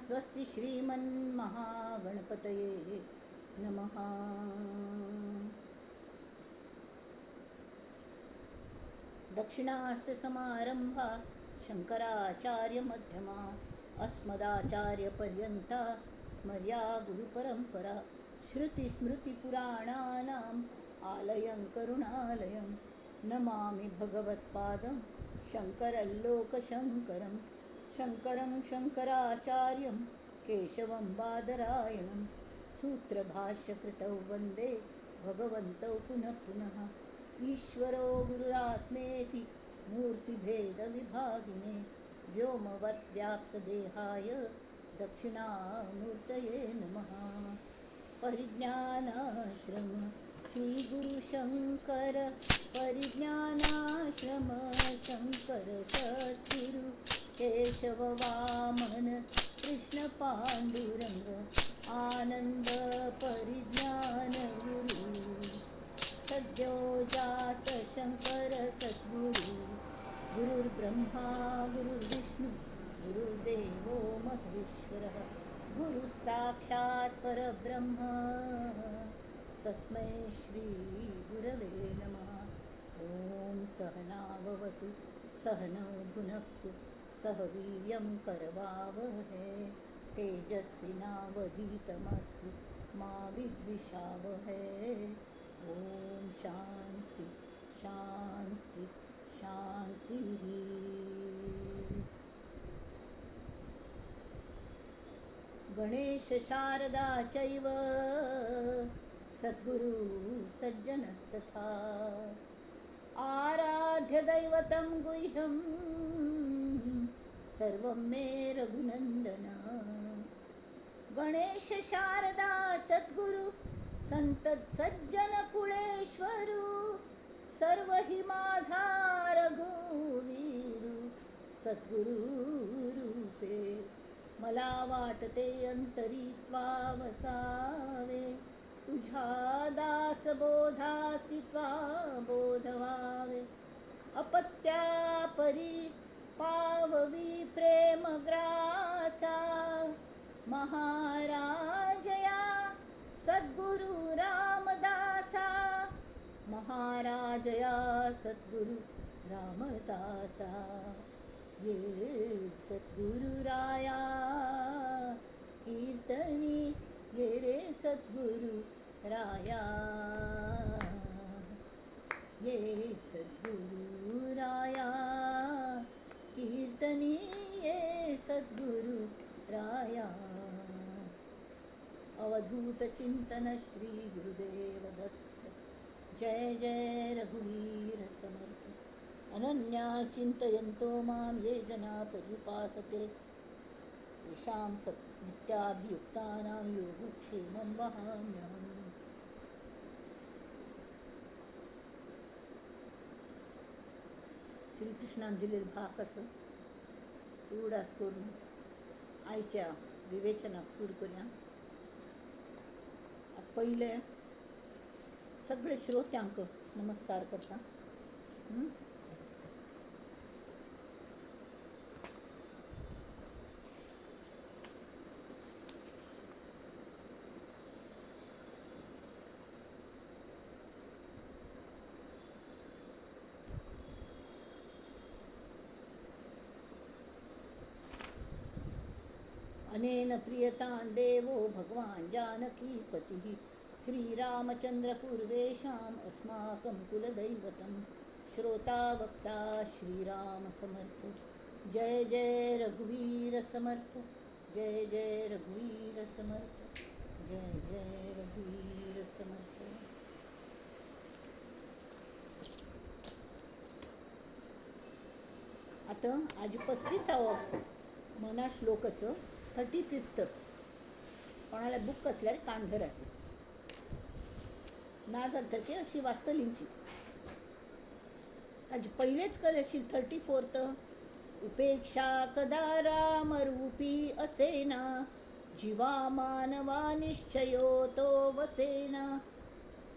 स्वस्ति श्रीमन्महागणपतये नमः. दक्षिणास्य समारंभा शंकराचार्य मध्यमा अस्मदाचार्य पर्यंता स्मर्या गुरुपरंपरा. श्रुतिस्मृतिपुराणानाम् आलयं करुणालयं नमामि भगवत्पादं शंकरं लोकशंकरं. शंकरं शंकराचार्यं केशवं बादरायणं सूत्रभाष्यकृतौ वंदे भगवन्तौ पुनः पुनः. ईश्वरो गुरुरात्मेति मूर्तिभेदविभागिने व्योमवद्व्याप्तदेहाय दक्षिणामूर्तये नमः. परिज्ञानाश्रम श्री गुरुशंकर परिज्ञानाश्रम शंकर सद्गुरु केशव वामन कृष्ण पांडुरंग आनंद परिज्ञान गुरु. सद्यो जात शंकर सद्गुरु. गुरुर्ब्रह्मा गुरुर्विष्णु गुरुर्देवो महेश्वरः. गुरु साक्षात परब्रह्म तस्मै श्री गुरवे नमः. ॐ सहना भवतु सहनौ भुनक्तु सह वीर्यं करवावहै. तेजस्विनावधीतमस्तु मा विद्विषावहै. ॐ शांती शांती शांती. गणेश शारदा चैव सद्गुरु सज्जनस्तथा. आराध्य दैवतं गुह्यं सर्वं मे रघुनंदन. गणेश शारदा सद्गुरु संत सज्जन कुळेश्वरू. सर्व हि माझा रघुवीरू सद्गुरु रूपे. मला वाटते अंतरी त्वा वसावे. तुझ्या दासबोधासी त्वा बोधवावे. अपत्या परी पाववी प्रेमग्रासा. महाराजया सद्गुरु रामदासा. महाराजया सद्गुरु रामदासा. ये सद्गुरुराया कीर्तनी ये रे सद्गुरु राया. ये सद्गुरुराया कीर्तनी ये सद्गुरु राया. अवधूत चिंतन श्री गुरुदेव दत्त. जय जय रघुवीर समर्थ. अनन्या चिंतयन्तो मां ये जना पर्युपासते. तेषां नित्याभियुक्तानां योगक्षेमं वहाम्यहम्. श्रीकृष्णान दिलेलं भाग असं ती उडास करून आयच्या विवेचनाक सुरू करूया. पयले सगळे श्रोत्यांक नमस्कार करता. अनेन प्रियतां देवो भगवान् जानकीपतिः. श्रीरामचन्द्रपूर्वेषाम् अस्माकं कुलदैवतं. श्रोता वक्ता श्रीराम समर्थ. जय जय रघुवीर समर्थ. जय जय रघुवीर समर्थ. जय जय रघुवीर समर्थ. आता आज 35वो मना श्लोक असो 35th. कोणाला बुक असल्यार कान धरात ना जातकी अशी वाचतलींची. ताजी पयलेच कल अशी 34th. उपेक्षा कदा रामरूपी असेना. जीवा मानवा निश्चयो तो वसेना.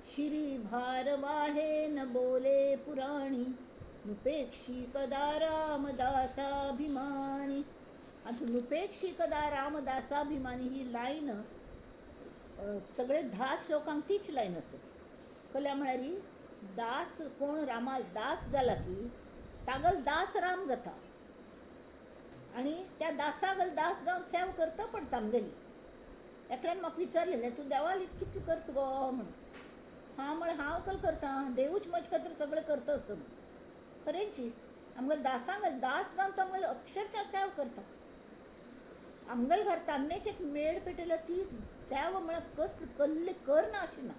शिरी भारवाहे न बोले पुराणी. नुपेक्षी कदा रामदासाभिमानी. आनी तूं नुपेक्षी कदा रामदासाभिमानी ही लायन सगळे 10 श्लोकांक तीच लायन आसा. कल्या म्हळ्यार दास कोण रामा दास जाला की तागल दास राम जाता आनी त्या दासागल दास जावन सेव करता पडटा आमगेली. एकल्यान म्हाका विचारलेलें, तूं देवाली कितलें करता गो म्हणून. हांव म्हळें हांव कल करता, देवूच म्हजे खातीर सगळें करता असो. खरेंची आमगेले दासांक दास जावन तो आमगेले अक्षरशः सेव करता. आमगेले घर तान्नेच एक मेड पेटयल्या, ती सेव म्हळ्यार कसली कल्ली करना अशी ना,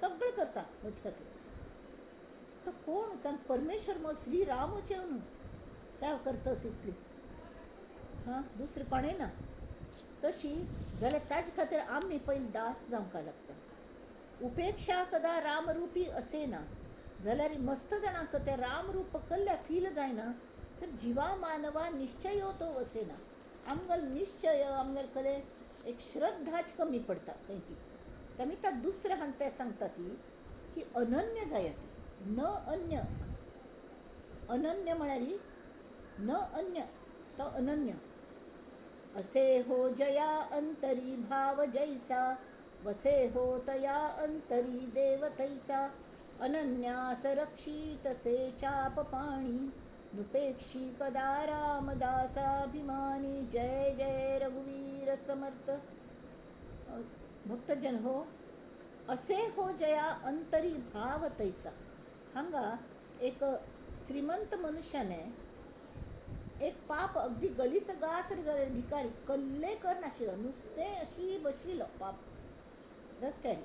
सगळें करता म्हजे खातीर. तो कोण तांकां परमेश्वर म्हण श्री रामूच येवन सेव करता इतली, हां दुसरें कोणें ना. तशी जाल्यार ताजे खातीर आमी पयलीं दास जावंक लागता. उपेक्षा कदा रामरूपी असे ना जाल्यार मस्त जाणांक तें रामरूप कल्ल्या फील जायना तर जिवा मानवा निश्चयो तो वसेना. आमगेलो निश्चय आमगेले कडेन एक श्रद्धाच कमी पडटा खंय ती. आमी त्या दुसरें हांगा तें सांगता ती की अनन्य जाया ती, न अन्य. अनन्य म्हळ्यार न अन्य, तो अनन्य. असे हो जया अंतरी भाव जैसा वसे हो तया अंतरी देव तैसा अनन्यास रक्षी तसे चाप पाणी नुपेक्षी कदा रामदासाभिमानी. जय जय रघुवीर समर्थ. भक्तजन हो, असे हो जया अंतरी भाव तैसा. हांगा एक श्रीमंत मनुष्याने एक पाप अगदी गलित गात्र जालेले भिकारी कल्ले करनाशिल्लो, नुस्तें अशी बशिल्लो पाप रस्त्यार,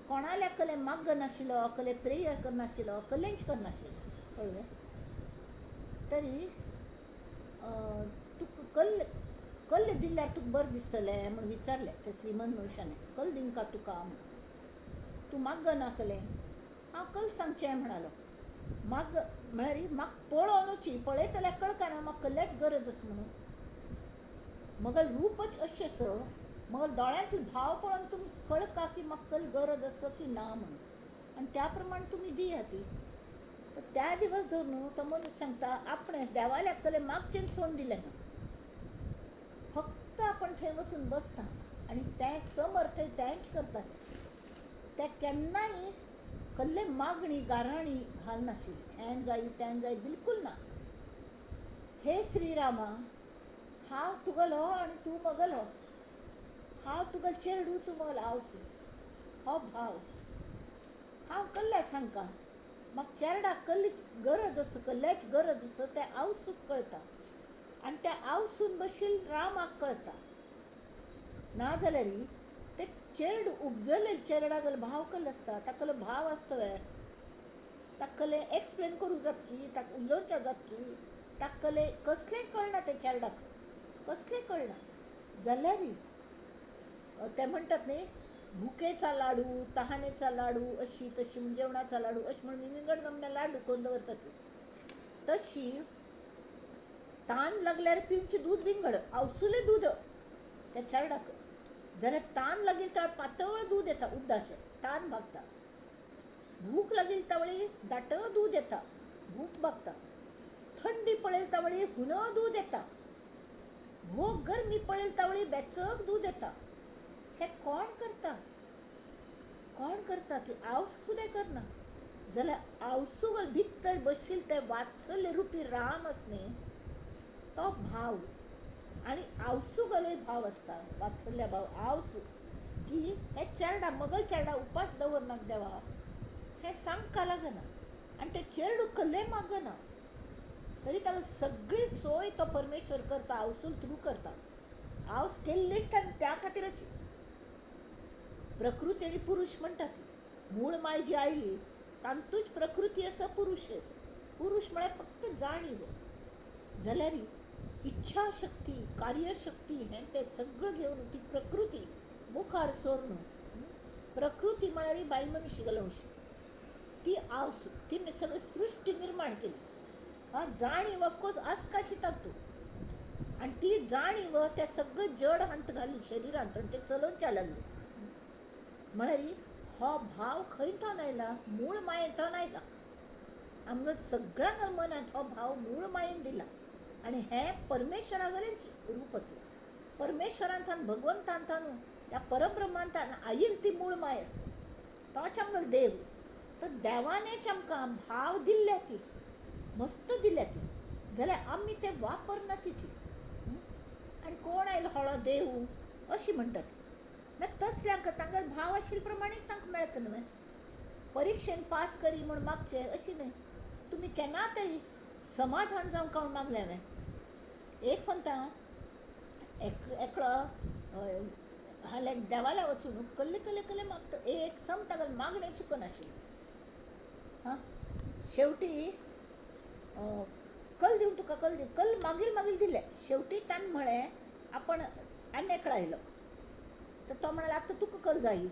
कोणाल्या कले माग्ग नाशिल्लो, कले प्रेयर करनाशिल्लो, कल्लेंच करनाशिल्लो, कळ्ळें? तरी तुका कल्ल कल्ल दिल्यार तुका बरें दिसतलें म्हूण विचारलें ते श्रीमंत मनशाने, कल दिंका तुका म्हणून, तूं माग्ग ना कलें? हांव कल सांगचें म्हणालो. माग म्हळ्यार म्हाका पळोवनूची, पळयतल्याक कळका ना म्हाका कल्ल्याच गरज आसा म्हणून. मगल रूपच अशें आसा, मगल दोळ्यांतलो भाव पळोवन तुमकां कळका की म्हाका कल गरज आसा की ना म्हणून, आनी त्या प्रमाणे तुमी दिया ती. तर त्या दिवस धरून तो मनीस सांगता आपणें देवाल्या कले मागचें सोडून दिलें ना, फक्त आपण थंय वचून बसता आनी तें समर्थ तेंच करता. ते केन्नाय कल्ले मागणी गाराणी घालनाशिल्ली, हें जाय तें जाय बिलकूल ना. हे श्रीरामा, हांव तुगलो आनी तूं मगलो, हांव तुगल चेडू तूं मगल आवसू, हो भाव हांव कल्ल्या सांगका. म्हाका चेरडाक कल्लीच गरज आसा, कल्ल्याची गरज आसा, तें आवसूक कळटा आनी त्या आवसून बशील रामाक कळटा. ना जाल्यार ते चेरड उपजले चेरडागल भाव कल्लो आसता, ताकलो भाव आसता वे, ताकले एक्सप्लेन करूं जातकी, ताका उलोवच्या जातकी, ताकले कसलें कळना, ते चेरडाक कसलें कळना. जाल्यार ते म्हणटात न्ही, भुकेचा लाडू तहानेचा लाडू अशी तशी जेवणाचा लाडू अशी म्हणून विंगड नमन्या लाडू करून दवरतात. तशी तान लागल्यार पिवचें दूद विंगड, आवसुलें दूद त्या चेरडाक. जाल्यार तान लागील त्या पातळ दूद येता, उद्दाशें तान भागता. भूक लागील तावळी दाट दूद येता, भूक भागता. थंडी पळयल तावळी हुन दूद येता, भोग गरमी पळयल तावळी बेचक दूद येता. हे कोण करता? कोण करता? ती आवस सुद्दां करना. जाल्यार आवसू भितर बशील ते वात्सल्य रुपी राम आसने तो भाव, आनी आवसू गलोय भाव आसता, वात्सल्य भाव आवसू की हे चेरडा मगल चेरडा उपास दवरनाक देवा, हें सांगका लागना आनी ते चेरडू कल्ले मागना, तरी ताका सगळी सोय तो परमेश्वर करता, आवसूल थ्रू करता. आवस केल्लीच त्या खातीरच प्रकृती आनी पुरुष म्हणटा ती मूळ माय जी आयली तातूंच प्रकृती आसा, पुरुष आसा. पुरुष म्हळ्यार फक्त जाणीव, जाल्यार इच्छाशक्ती कार्यशक्ती हें तें सगळें घेवन ती प्रकृती मुखार सरून, प्रकृती म्हळ्यार बायल मनुष्य गलवंश, ती आवस तिणें सगळी सृश्टी निर्माण केली. हा जाणीव ऑफकोर्स आसकाशी तातूंत, आनी ती जाणीव त्या सगळें जड हांत घाली शरिरांत आनी तें चलोवच्या लागलें. म्हळ्यार हो भाव खंय थोन आयला? मूळ मायेन थोन आयला. आमकां सगळ्यांक मनांत हो भाव मूळ मायेन दिला. आनी हें परमेश्वरा वयलेंच रूप आसा. परमेश्वरांतल्यान, भगवंतांतल्यान, त्या परब्रह्मांतल्यान आयिल्ली ती मूळ माय आसा. तोच आमगेलो देव. तर देवानेच आमकां भाव दिल्ल्या ती, मस्त दिल्या ती, जाल्यार आमी ते वापरना तिची. आनी कोण आयलो हळो देव अशी म्हणटा ती. मागीर तसल्यांक तांगेलो भाव आशिल्ले प्रमाणेच तांकां मेळटा न्हय. परिक्षेन पास करी म्हूण मागचें अशी न्हय. तुमी केन्ना तरी समाधान जावंक म्हूण मागलें हांवें. एक फंता एकलो हाले देवाल्या वचून कल्ले कल्ले कल्ले मागता, एक सम तागेलें मागणें चुकनाशिल्लें. हां, शेवटी कल दिवन तुका कल दिवन कल मागीर मागीर दिलें. शेवटी ताणें म्हळें आपण आनी एकलो आयलो. तर तो म्हणालो आतां तुका कल जायी.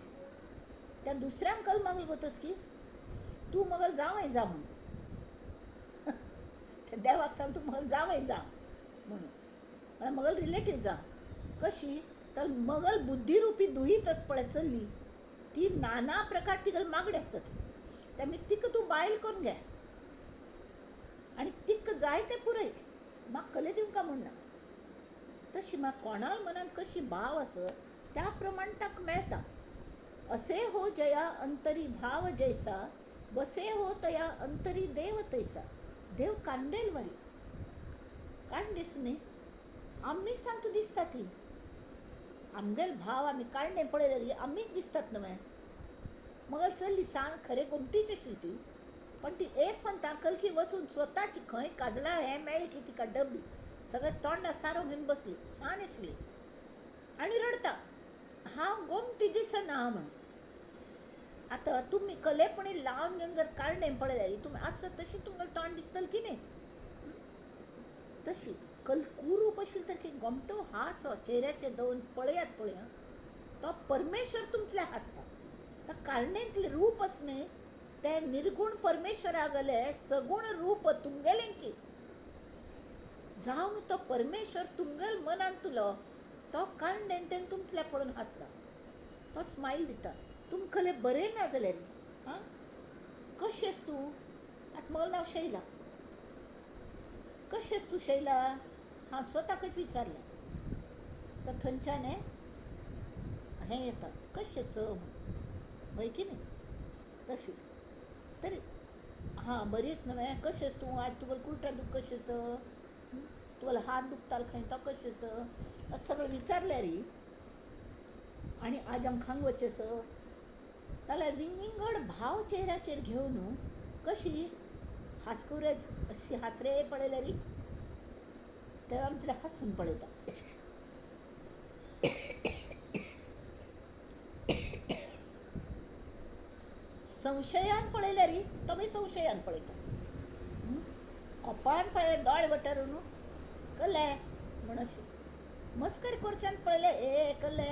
त्या दुसऱ्यांक कल मागल वतस की तूं मगल जावंय जा म्हणून. त्या देवाक सांग तूं मगल जावंय जा म्हणून, म्हळ्यार मगल रिलेटीव जा. कशी तर मगल बुद्धिरुपी दुहीत पळय चल्ली ती नाना प्रकार तिगल मागणी आसता ती, त्या तिका तूं बायल करून घे आनी तिका जाय तें पुरय, म्हाका कले दिवंका म्हूण ना. तशी म्हाका कोणाल मनांत कशी भाव आसत त्या प्रमाण ताका मेळटा. असे हो जया अंतरी भाव जैसा, बसे हो तया अंतरी देव तैसा. देव कांडेल वरी काण दीस न्ही, आमीच तांतूं दिसता ती. आमगेल भाव आमी काडणे पळयले आमीच दिसतात न्हय. मगल चल्ली सांग खरें गोमटीच आशिल्ली ती, पण ती एक फंता कलकी वचून स्वताची खंय काजला हें मेळ्ळी की तिका डबी सगळें तोंडा सारो घेवन बसली, सान आशिल्ली आनी रडटा, हांव गोमटी दिसना म्हणून. आतां तुमी कलेपणी लावन घेवन जर काडणें पळयल्यार तुमी आसत तशी तुमकां तोंड दिसतलें की न्ही. तशी कल कुरूप आशिल्ली तर की गोमटो हांसो चेहऱ्याचेर दवरून पळयात पळया, तो परमेश्वर तुमतल्या हांसता. तर कारणेंतलें रूप आसा न्ही तें निर्गूण परमेश्वरा गेले सगूण रूप तुमगेलेंची जावन तो परमेश्वर तुमगेल मनांतलो तो कारणेन तें तुमतल्या पळोवन हांसता, तो स्मायल दिता. तुमकले बरें ना जाल्यार आं कशें आस तूं, आतां म्हगेलें नांव शैला, कशें आस तूं शैला, हांव स्वताकच विचारलें. तर थंयच्यान हें येता कशें स म्हणून, हय की न्ही. तशी तरी हां बरीच न्हय, कशें आस तूं, आज तुगेलो कुर्टा दूख कशें स, तुगेलो हात दुखतालो खंय तो कशें स, अशें सगळें विचारल्यार आनी आज आमकां हांगा वचचें स जाल्यार विंगविंगड भाव चेहऱ्याचेर घेवन कशी हांसकुरेच अशी हांसरे पळयल्यार तें आमतलें हांसून पळयता. संशयान पळयल्यार तो मागीर संशयान पळयता, कोपान पळयल्यार दोळे वटारून कले म्हण अशें, मस्करी करच्यान पळयल्यार ए कले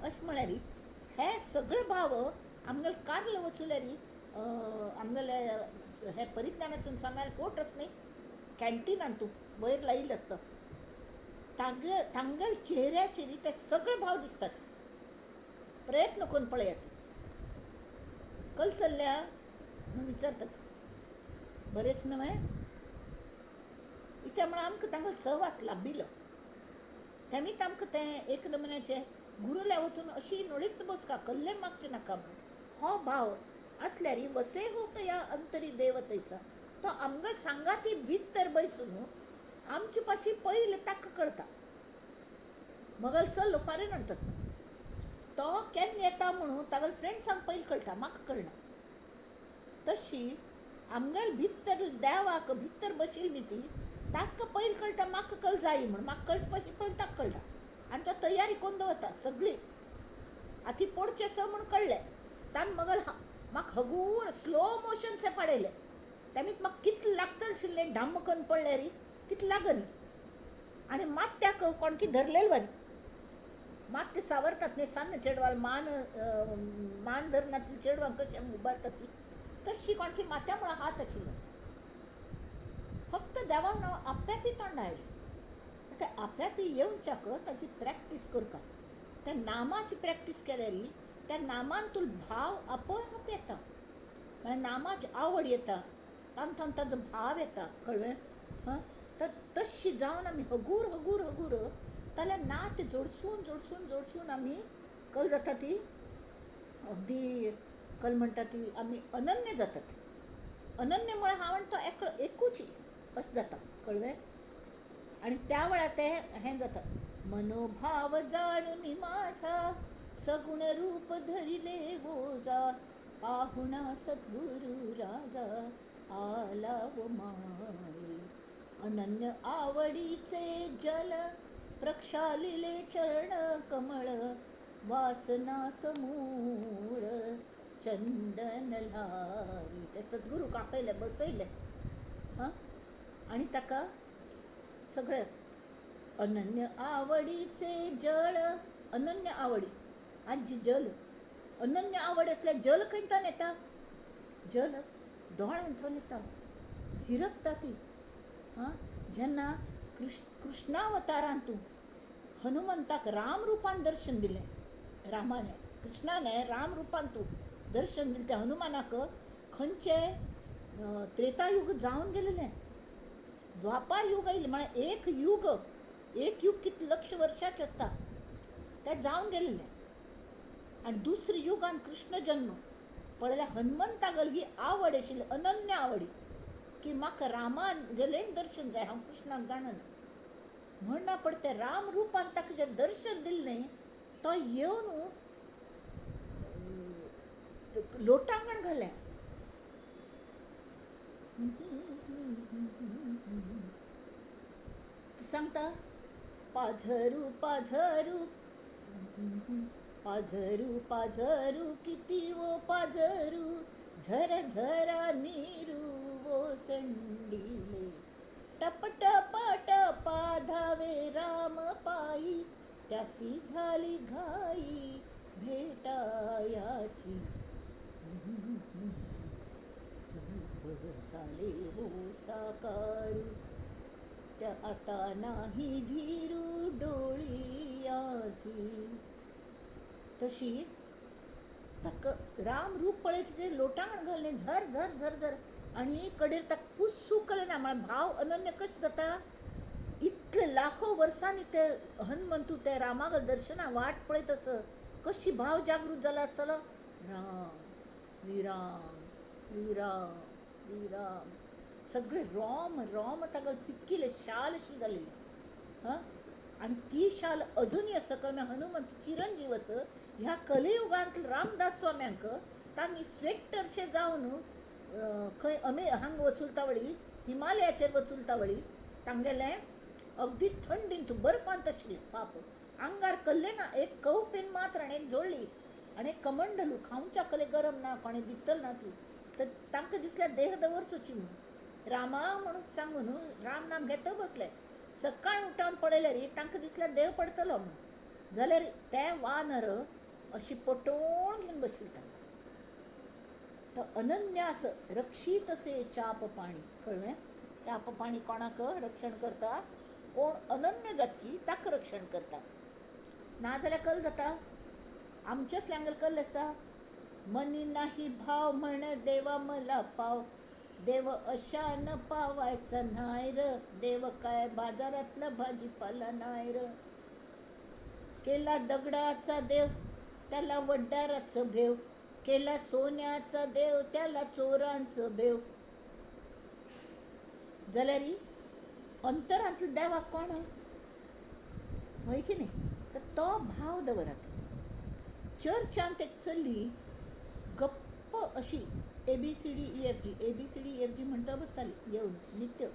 अशें म्हळ्यार हे सगळे भाव आमगेले कार्ल वचुल्यार आमगेले हे परिज्ञान स्वाम्यार कोट आसा न्ही कॅन्टिनान तूं वयर लायिल्लें आसता, तांगेले चेहऱ्याचेर ते सगळे भाव दिसतात. प्रयत्न करून पळयात. कल चल्ल्या म्हूण विचारतात, बरेंच न्हय. इत्या म्हळ्यार आमकां तांकां सहवास लाबिल्लो, तेमीच आमकां तें एक नमुन्याचें गुरुल्या वचून अशी नोळीत बसका कल्ले मागचें नाका म्हूण हो भाव आसल्यार वसे हो तया अंतरी देव तैसा. तो आमगेल सांगाती भितर बैसून आमचे पाशी पयलें ताका कळटा. मगल चल्लो फॉरेनांत आसा, तो केन्ना येता म्हणून तागेले फ्रेंड्सांक पयलीं कळटा, म्हाका कळना. तशी आमगेल भितर देवाक भितर बशिल्ली न्ही ती ताका पयलीं कळटा, म्हाका कल जाय म्हूण, म्हाका कळचे पाशी पयलीं ताका कळटा आनी तो तयारी करून दवरता सगळी. आतां ती पडचें स म्हूण कळ्ळें ताणें मगल म्हाका हगूर स्लो मोशनसे पाडयलें. तेमीत म्हाका कितलें लागतलें आशिल्लें ढाम्म करून पडल्यार तितलें लागना. आनी मात त्याक कोणकी धरलेले वरी मात ते सावरतात न्ही सान्न चेडवाल मान मान धरनातली चेडवांक कशें उबारतात ती तशी कोणकी माथ्या मुळां हात आशिल्लो. फक्त देवाक नांव आप्यापी तोंडा आयलें. आतां आप्यापी येवच्याक ताची प्रॅक्टीस करता, त्या नामाची प्रॅक्टीस केल्यार त्या नामान तुका भाव आपोआप येता, म्हळ्यार नामाची आवड येता, तातूंत ताजो भाव येता, कळ्ळें. हां, तर तशी जावन आमी हगूर हगूर हगूर जाल्यार नात जोडसून जोडसून जोडसून आमी कल जाता ती अगदी कल म्हणटा ती आमी अनन्य जातात. अनन्य म्हळ्यार हांव आनी तो एकलो एकूच अशें जाता, कळ्ळें? आनी त्या वेळार तें हें जाता. मनोभाव जाणून माझा सगुण रूप धरिले वोजा पाहुणा सद्गुरू राजा आला वो माये. अनन्य आवडीचे जल प्रक्षालिले चरण कमळ वासना समूळ चंदन लावी. ते सद्गुरू कापयले बसयले हां आनी ताका सगळें अनन्य आवडीचे जल. अनन्य आवडी आजी जल अनन्य आवड आसल्यार जल खंयच्यान येता? जल दोळ्यांतल्यान येता, झिरपता ती. हां, जेन्ना कृष्णावतारांतू हनुमंताक राम रुपान दर्शन दिलें, रामाने कृष्णाने राम रुपान तूं दर्शन दिलें त्या हनुमानाक, खंयचे त्रेतायुग जावन गेलेलें, द्वापार युग आयलें, म्हळ्यार एक युग, एक युग कितले लक्ष वर्षाचें आसता तें जावन गेलेलें. आनी दुसऱ्या युगान कृष्ण जन्म पळयल्यार हनुमंतागेली ही आवड आशिल्ली अनन्य आवडी की म्हाका रामान गेलें दर्शन जाय, हांव कृष्णाक जाणना म्हणना. पण तें राम रुपान ताका जें दर्शन दिलें तो येवन लोटांगण घालें. सांगता पाझरू पाझरू पाझरू पाझरू किती वो पाझरू झर झरा नीरू वो संडिले टप टप टपा धावे राम पायी त्यासी झाली घाई भेटायाची रूप झाले वो साकारू त्या आता नाही धीरू डोळियासी. तशी ताका राम रूप पळयत ते लोटांगण घाललें झर झर झर झर आनी कडेर ताका पुसूक कळना ना. म्हळ्यार भाव अनन्य कशें जाता? इतले लाखो वर्सांनी ते हनुमंतू ते रामागेल्या दर्शना वाट पळयत आस, कशी भाव जागृत जाला आसतलो. राम श्रीराम श्रीराम श्रीराम सगळे रोम रोम ताका पिकिल्ले शाल अशी जाल्ली. हां, आनी ती शाल अजुनूय आसा. कळ्ळें? हनुमंत चिरंजीव आसा. ह्या कलियुगांत रामदास स्वाम्यांक तांणी स्वेटरशें जावन खंय अमे हांगा वचुलतावळी हिमालयाचेर वचुलतावळी तांगेलें अगदी थंडींत बर्फांत आशिल्लें पाप आंगार कल्लें ना, एक कवपेन मात्र आनी एक जोडली आनी एक कमंडलू खावच्या कले गरम ना, कोणें दितल ना ती. तर तांकां दिसल्यार देह दवरचोची म्हणून रामा म्हणून सांगून राम नाम घेत बसले. सकाळ उठावन पळयल्यार तांकां दिसल्यार देव पडतलो म्हणून, जाल्यार ते वानर अशी पटोवन घेवन बशिल्ले तांकां. तो अनन्यास रक्षीत असे चाप पाणी. कळ्ळें? चाप पाणी कोणाक रक्षण करता? कोण अनन्य जातकी ताका रक्षण करता. नाजाल्यार कल जाता आमच्याच ल्यांगल कल्ल आसता. मनी नाही भाव म्हण देवा मला पाव, देव अशान पावायचा नाय र, देव काय बाजारातला भाजीपाला नाय र. केला दगडाचा देव त्याला वड्डाराचं भेव, केला सोन्याचा देव त्याला चोरांचं भेव. जाल्यार अंतरांतलो देवाक कोण हय की न्ही? तर तो भाव दवरात. चर्चांत एक चली गप्प अशी A B C D E F G A B C D E F G म्हणटा बसताली येवन नित्य.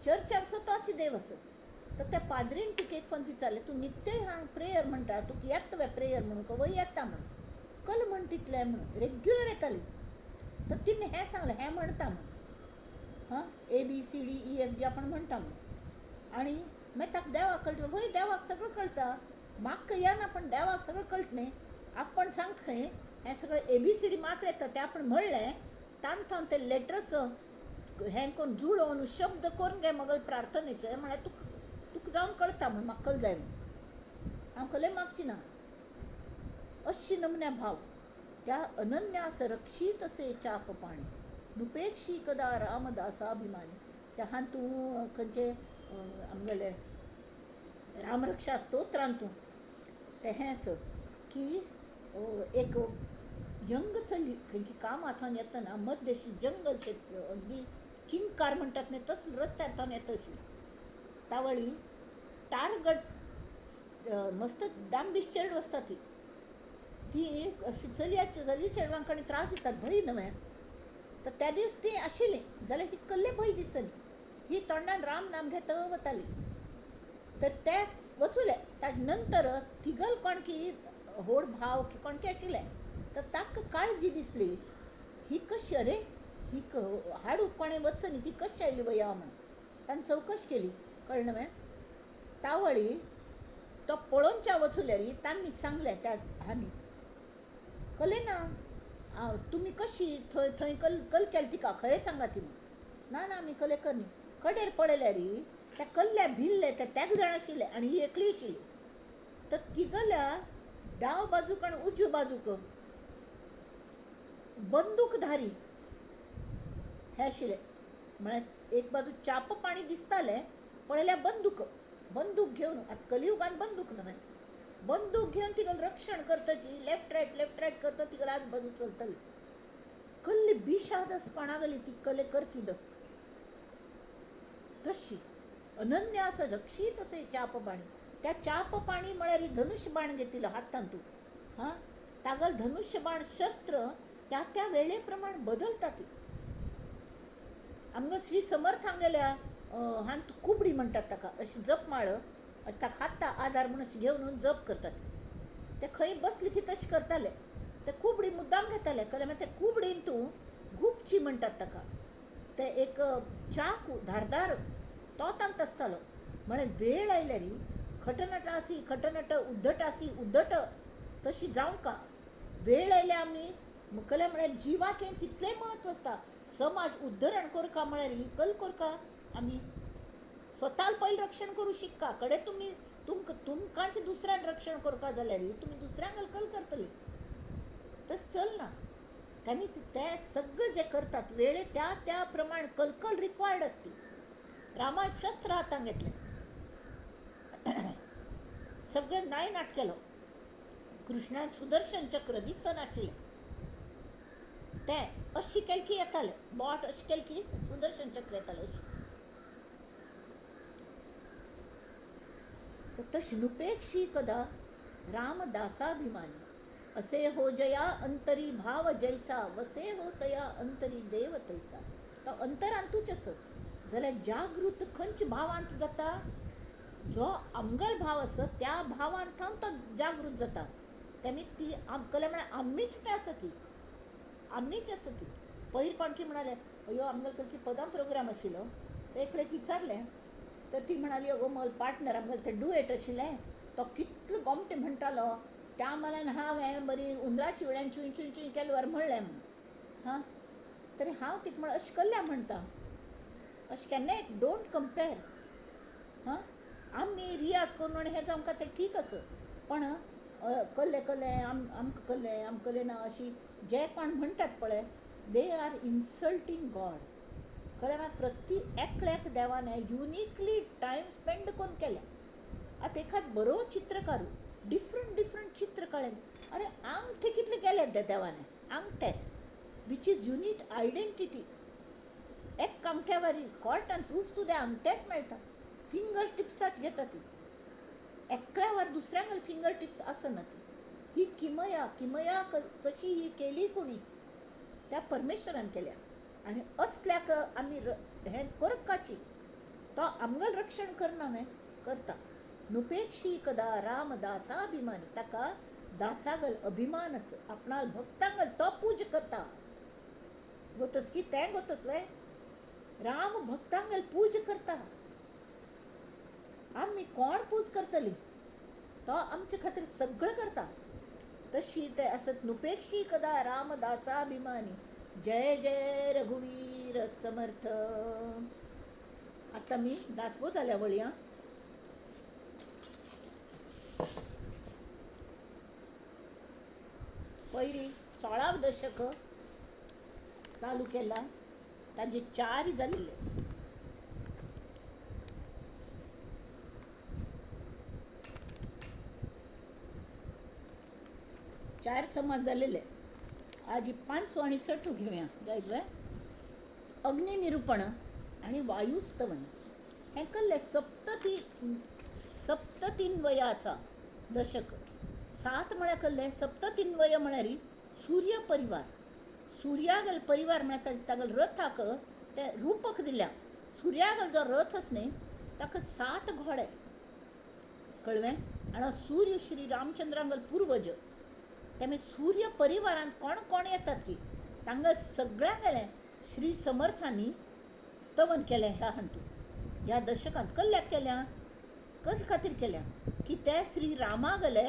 चर्चाक सो तोच देव आसा. तर त्या पाद्रीन तिका एक फावट विचारलें, तूं नित्य हांग प्रेयर म्हणटा, तुका येता वे प्रेयर म्हणूंक? वय येता म्हणून. कल म्हण तितलें म्हणून रेग्युलर येताली. तर तिणें हें सांगलें, हें म्हणटा म्हणून, हां, A B C D E F G आपण म्हणटा म्हणून. आनी मागीर ताका देवाक कळटा, वय देवाक सगळें कळटा, म्हाका येना पण देवाक सगळें कळटा न्ही. आपण सांगता खंय हें सगळें ए बी सी डी मात्र येता तें आपण म्हणलें तांतून ते लेटर्स हें करून जुळोवन शब्द करून घे मगल प्रार्थनेचे, म्हळ्यार तुका तुका जावन कळटा म्हण म्हाका कल जाय म्हूण, हांव कले मागची ना. अशी नमन्या भाव त्या अनन्यास रक्षीत असे चाप पाणी नुपेक्षी कदा रामदासाभिमानी. त्या हातूं खंयचे आमगेले रामरक्षा स्तोत्रांतू तें हें आसा की एक यंग चली खंय कामा थंय येतना मद्य अशी जंगल अगदी चिंकार म्हणटात न्हय तसले रस्त्यार थंय येता आशिल्ली. तावळी टारगट मस्त डांबीस चेडूं आसता ती ती अशी चलयाचे चली चेडवांक आनी त्रास दितात भंय न्हय. तर त्या दीस ती आशिल्ली जाल्यार ही कल्ले भंय दिसली. ही तोंडान राम नाम घेत वताली. तर ते वचुले. ताजे नंतर तिगल कोणकी होड भाव की कोणकी आशिल्ले तर ताका काळजी दिसली ही कशी, अरे ही हाडूक कोणें वचनी ती कशी आयली वया म्हण. ताणें चवकश केली, कळ्ळें न्हय. तावळी तो पळोवच्या वचुल्यार तांणी सांगलें त्या हांणी कळ्ळें ना तुमी कशी थंय थंय कल कल केली तिका, खरें सांगा ती. ना ना आमी कले करनी. कडेर पळयल्यार त्या कल्ल्या भिल्ले ते तेग जाण आशिल्ले आनी ही एकली आशिल्ली. तर तिगल्या डाव बाजूक आनी उजव्या बाजूक बंदूकधारी हे आशिल्ले. म्हळ्यार एक बाजू चाप पाणी दिसतालें, पळयल्यार बंदूक, बंदूक घेवन, आतां कलियुगान बंदूक न्हय, बंदूक घेवन तिगेलें रक्षण करताची लेफ्ट रायट लेफ्ट रायट करता तिगेले आज बाजू चलतली. कल्ली बिशाद अस कोणागली ती कले करती the तशी अनन्य असं रक्षीत असे चाप पाणी. त्या चाप पाणी म्हळ्यार धनुष्य बाण घेतिल्लो हातांत तूं, हां तागल धनुष्य बाण शस्त्र त्या त्या वेळे प्रमाण बदलता ती. आमकां श्री समर्थ हांगेल्या हांत कुबडी म्हणटात ताका, अशी जपमाळ अशें ताका हाता आदार म्हूण अशें घेवन जप करतात. ते खंय बसले की तशें करताले. ते कुबडी मुद्दाम घेताले. कळ्ळें मागीर ते कुबडीन तूं गुपची म्हणटात ताका, ते एक चाकू धारदार तो तांकां आसतालो. म्हळ्यार वेळ आयल्यार खटनटासी खटनट उद्धटासी उद्धट तशी जावंका. वेळ आयल्या आमी मुखल्या म्हळ्यार जिवाचें तितलें म्हत्व आसता. समाज उद्धरण करका म्हळ्यार कल करका आमी स्वताल पयलीं रक्षण करूं शिक्का. कडे तुमी तुमकां तुमकांच दुसऱ्यान रक्षण करका जाल्यार तुमी दुसऱ्यांक कल करतली, तशें चलना. तांणी ते सगळें जे करतात वेळे त्या त्या प्रमाण कलकल रिक्वायर्ड आसली. रामान शस्त्र हातांत घेतलें, सगळें नायनाट केलो. कृष्णान सुदर्शन चक्र दिसनाशिल्लें तें अशी केली की येतालें, बोट अशी केली की सुदर्शन चक्र येतालें अशी. तर तशी नुपेक्षी कदा रामदासाभिमानी असे हो जया अंतरी भाव जैसा वसे हो तया अंतरी देव तैसा. तो अंतरांतूच आसत जाल्यार जागृत खंयच्या भावांत जाता, जो आमगेलो भाव आसा त्या भावांत थावन तो जागृत जाता. तेमी ती आमकले म्हळ्यार आमीच तें आसा ती, आमीच आसा ती. पयर कोणकी म्हणाले अयो आमगेलो की पदां प्रोग्राम आशिल्लो ते एकलेक विचारलें तर ती म्हणाली अगो म्हजो पार्टनर आमगेलें तें डुएट आशिल्लें तो कितलो गोमटें म्हणटालो त्या मनान हांवें बरी उंदराची वेळान चूंय चूंय चूंय केल्यार म्हणलें म्हूण. हां तरी हांव तिका म्हण अशें कल्ल्या म्हणटा, अशें केन्नाय don't compare. हां आमी रियाज करून आनी हें आमकां तें ठीक आसा, पण कल्ले कल्ले आमकां कल्ले आमकां कल्ले ना अशी जे कोण म्हणटात पळय they are insulting God. कळ्ळें ना? प्रति एकल्याक देवान युनिकली टायम स्पेंड करून केल्या. आतां एखाद बरो चित्रकार डिफरंट डिफरंट चित्र काडलें, अरे आंगठे कितले केले त्या देवाने, आंगठे which is unit identity. एक आंगठ्यावर कोर्टान प्रूफ सुद्दां आंगठेच मेळटा, फिंगर टिप्साच घेता ती. एकल्यावर दुसऱ्यांक फिंगर टिप्स आसना ती. ही किमया किमया कशी ही केली कोणी, त्या परमेश्वरान केल्या. आनी असल्याक आमी हें करपाची तो आमगेलें रक्षण करना न्हय, करता. नुपेक्षी कदा रामदासाभिमानी, ताका दासागल अभिमान आसा, आपणा भक्तांगल तो पूज करता. गोतस की तें गोतस वे राम भक्तांगल पूज करता. आमी कोण पूज करतली, तो आमचे खातीर सगळें करता. तशी ते आसत नुपेक्षी कदा रामदासाभिमानी. जय जय रघुवीर समर्थ. आतां मी दासबोधाल्या वळया. पयलीं 16 दशक चालू केला, ताजे 4 जाल्ले. चार समाज जालेले. आज पांचवो आनी सठो घेवया जायत. अग्निनिरूपण आनी वायुस्तवन हें कल्लें सप्ततीन्वयाचा दशक. सात म्हळ्यार कल्लें सप्ततीन्वय म्हळ्यार सूर्य परिवार. सूर्यागल परिवार म्हळ्यार तागेल रथाक ते रूपक दिल्या. सूर्यागल जो रथ आसा न्ही ताका 7 घोडे, कळ्ळें. आनी सूर्य श्री रामचंद्रांगल पूर्वज. तेमी सूर्य परिवारांत कोण कोण येतात की तांकां सगळ्यांगेलें श्री समर्थांनी स्तवन केलें. ह्या हातूंत ह्या दशकांत कल्ल्याक केल्या, कस खातीर केल्या की ते श्री रामागले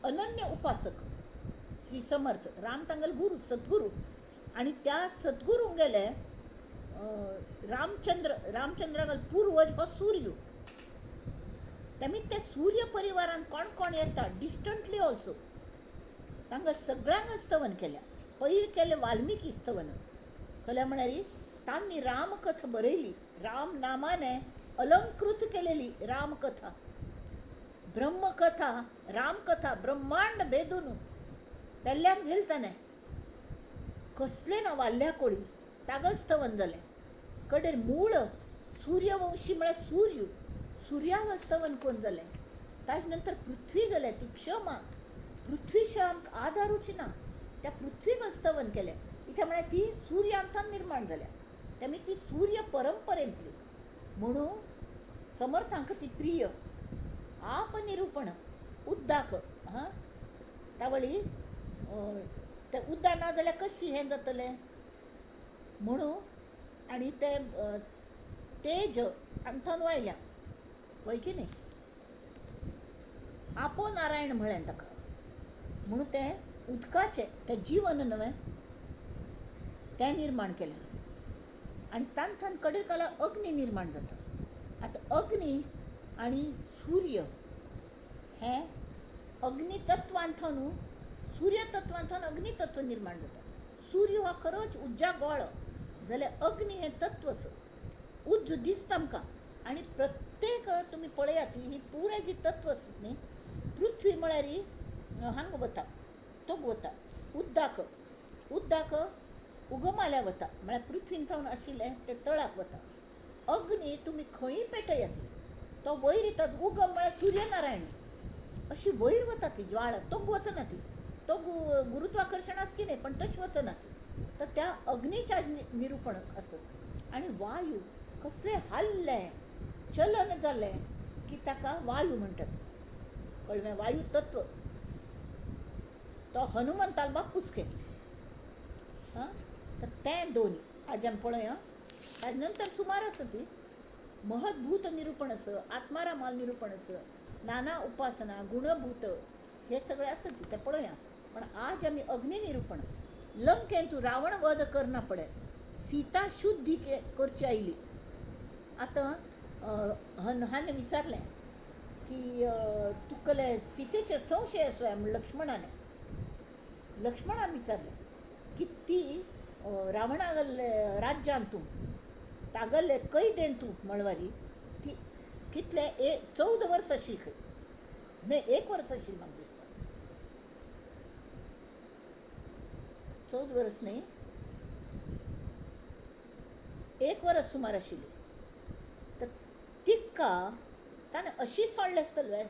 अनन्य उपासक श्री समर्थ. राम तांगेले गुरू, सद्गुरू. आनी त्या सद्गुरूंगेले रामचंद्रागल पूर्वज हो सूर्य. तेमी ते सूर्य परिवारांत कोण कोण येता डिस्टंटली ऑल्सो तांकां सगळ्यांक स्तवन केल्या. पयलीं केलें वाल्मिकी स्तवन. कल्या म्हळ्यार तांणी रामकथा बरयली, राम नामाने अलंकृत केलेली रामकथा, ब्रह्मकथा, रामकथा ब्रह्मांड भेदून पेल्ल्याक व्हेल ताणें. कसलें ना वाल्ल्या कोळी तागल स्तवन जालें. कडेर मूळ सूर्यवंशी म्हळ्यार सूर्य, सूर्याक स्तवन कोण जालें. ताजे नंतर पृथ्वी गेलें ती क्षमा, पृथ्वी आमकां आदारूच ना, त्या पृथ्वीक स्तवन केलें. इत्या म्हळ्यार ती सूर्यांतान निर्माण जाल्या, तेमी ती सूर्य परंपरेंतली म्हणून समर्थांक ती प्रिय. आपनिरूपण उद्दाक हां तावळी ते उद्दा ना जाल्यार कशी हें जातलें म्हणून. आनी ते तेज तांकां आयल्या पळय की न्ही, आपो नारायण म्हळें ताका. म्हणून तें उदकाचें तें जिवन न्हय तें निर्माण केलें. आनी तांथान कडेर काला अग्नी निर्माण जाता. आतां अग्नी आनी सूर्य हें अग्नितत्वांथावन सूर्यतत्वांथावन अग्नितत्व निर्माण जाता. सूर्य हो खरोच उज्जा गोळो जाल्यार अग्नी हें तत्व आसा, उज्ज दिसता आमकां. आनी प्रत्येक तुमी पळयात ही पुराय जी तत्व आसत न्ही, पृथ्वी म्हळ्यार हांगा वता तोग वता उद्दाक, उद्दाक उगमाल्या वता म्हळ्यार पृथ्वीन थावन आशिल्लें तें तळाक वता. अग्नी तुमी खंयी पेटयात तो वयर येता. उगम म्हळ्यार सूर्यनारायण अशी वयर वता ती ज्वाळा, तोग वचना ती, तो गुरुत्वाकर्शण आसा की न्ही पण तशें वचना ती. तर त्या अग्नीच्या निरूपण आसा. आनी वायू कसलें हाल्लें चलन जालें की ताका वायू म्हणटात, कळ्ळें. वायू तत्व तो हनुमंताल बापूस खे हां. तर तें दोन आज आमी पळया. ताजे नंतर सुमार आसा ती महद्भूत निरूपण आसा, आत्मारामाल निरूपण आसा, नाना उपासना, गुणभूत हे सगळें आसा ती तें पळोवया. पण आज आमी अग्नि निरूपण. लंकेन तूं रावण वध करना पडे सीता शुद्धी करची आयली. आतां हाणें विचारलें की तुकले सीतेचेर संशय आसो म्हण लक्ष्मणाने, लक्ष्मणान विचारलें की ती रावणागल्ले राज्यांत तूं तागल्ले कैदेन तूं मळवारी ती कितले 14 वर्स आशिल्ली खंय, न्हय 1 वर्स आशिल्ली म्हाका दिसता, 14 वर्स न्ही 1 वर्स सुमार आशिल्ली. तर तिका ताणें अशी सोडलें आसतलें.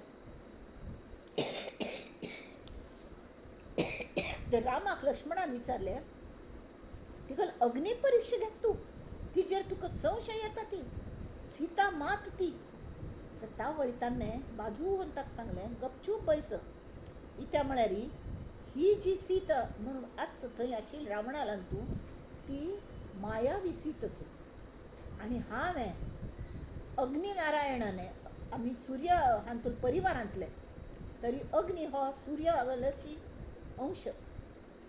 ते रामाक लक्ष्मणान विचारलें तिका अग्निपरीक्षा घेत तूं, तिजेर तुका संशय येता ती सीता मात ती. तर तावळी ताणें बाजू ताका सांगलें गपचूप बैस. इत्या म्हळ्यार ही जी सीता म्हणून आसा थंय आशिल्ली रावणालान तूं ती मायावी सीत आसा. आनी हांवें अग्निनारायणाने आमी सूर्य हातूंत परिवारांतले तरी अग्नी हो सूर्याची अंश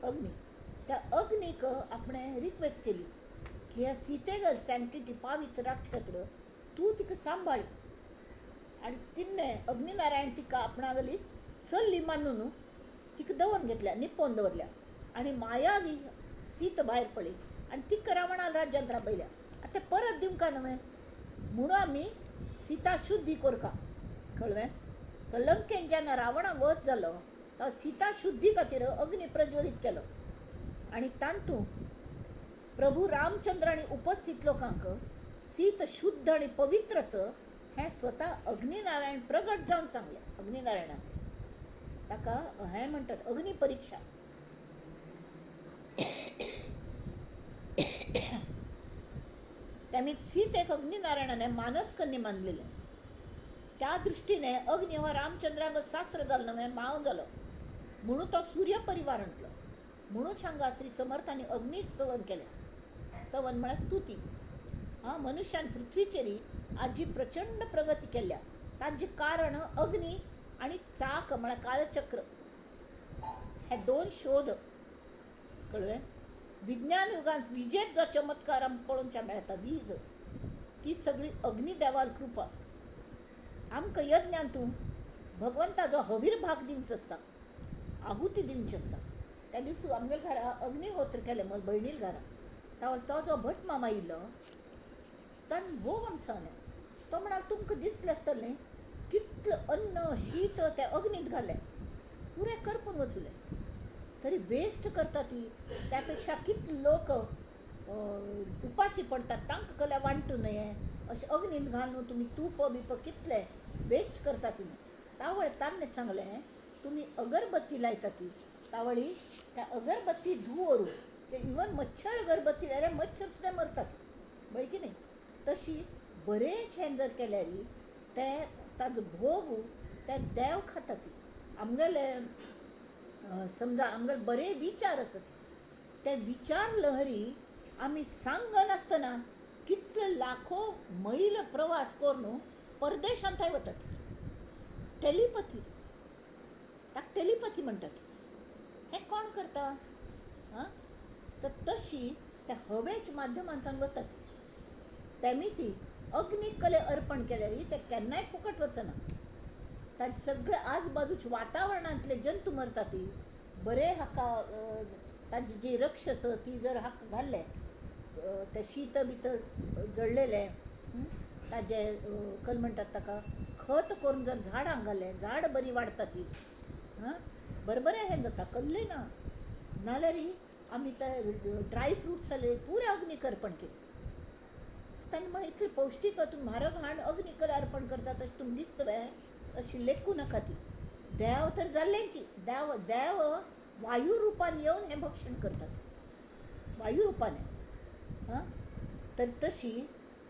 अग्नी, त्या अग्नीक आपणें रिक्वेस्ट केली की ह्या सीतेगल सँक्टिटी पावित्र राखचे खातीर तूं तिका सांबाळ. आनी तिन्ने अग्निनारायण तिका आपणागली चल्ली मानून तिका दवरून घेतल्या, निपोवन दवरल्या. आनी मायावी सीत भायर पडली आनी तिका रावणाल राज्यांत राबयल्या. आतां तें परत दिवंका न्हय म्हणून आमी सीता शुद्धी करका, कळ्ळें. तर लंकेन जेन्ना रावणा वध जालो तो सीता शुद्धी खातीर अग्नी प्रज्वलीत केलो आनी तातूंत प्रभू रामचंद्र आनी उपस्थित लोकांक सीत शुद्ध आनी पवित्र आसा हें स्वता अग्निनारायण प्रगट जावन सांगलें. अग्निनारायणान ताका हें म्हणटात अग्नि परिक्षा. त्यामी सीत एक अग्निनारायणाने मानसकन्या मानलेलें. त्या दृश्टीने अग्नि हो रामचंद्रांक सास्त्र जालो न्हय, माव जालो म्हणून तो सूर्य परिवारांतलो. म्हणून हांगा श्री समर्थांनी अग्नी स्तवन केलें. स्तवन म्हळ्यार स्तुती. हां, मनुष्यान पृथ्वीचेर आज जी प्रचंड प्रगती केल्या ताजें कारण अग्नी आनी चाक म्हळ्यार कालचक्र हे दोन शोध. कळ्ळें? विज्ञान युगांत विजेत जो चमत्कार आमकां पळोवच्या मेळटा, वीज, ती सगळी अग्निदेवाल कृपा. आमकां यज्ञांतू भगवंताचो हवीर भाग दिवचो आसता, आहुती दिवची आसता. त्या दिसा आमगेल्या घरा अग्निहोत्र केलें म्हज्या भयणील घरा. तो जो भट मामा येयलो ताणें भोव आमकां सांगलें. तो म्हणाल तुमकां दिसलें आसतलें कितलें अन्न शीत त्या अग्नीत घालें, पुरें करपून वचुलें, तरी वेस्ट करता ती. त्या पेक्षा कितले लोक उपाशी पडटात तांकां कल्या वांटू न्हय, अशें अग्नीत घालून तुमी तूप बिप कितलें वेस्ट करता ती. तावळ ताणें सांगलें तुमी अगरबत्ती लायता ती तावळी त्या अगरबत्ती धुंवर इवन मच्छर अगरबत्ती लायल्यार मच्छर सुद्दां मरतात, बरें की न्ही? तशी बरेंच हें जर केल्यार ते ताजो भोग ते देव खाता ती. आमगेले समजा आमगेले बरे विचार आसत ते विचार लहरी आमी सांगनासतना कितले लाखो मैल प्रवास करून परदेशांतय वतात. टेलिपथी, ताका टेलिपथी म्हणटात. हें कोण करता? आं, तर तशी त्या हवेच माध्यमांतल्यान वतात. तेमी ती अग्निकले अर्पण केल्यार ते केन्नाय फुकट वचना. ताचे सगळे आजबाजूचे वातावरणांतले जंतू मरतात. ती बरे हाका ताजी जी रक्ष आसा ती जर हाका घाल्ले ते शीत बीत जळलेलें ताजे कल म्हणटात ताका खत करून जर झाडांक घालें, झाड बरी वाडटा ती. हां, बरें बरें हें जाता, कल्लें ना. नाल्यार आमी ते ड्राय फ्रुट्स जाले पुरें अग्नीक अर्पण केलें. ताणें म्हळें इतलें पौश्टीक तुमी म्हारग हाड अग्नीक अर्पण करता तशें तुमकां दिसता वे? तशी लेखूं नाका ती. देव तर जाल्लेंची देव देव वायू रुपान येवन हें भक्षण करतात, वायू रुपान. हां, तर तशी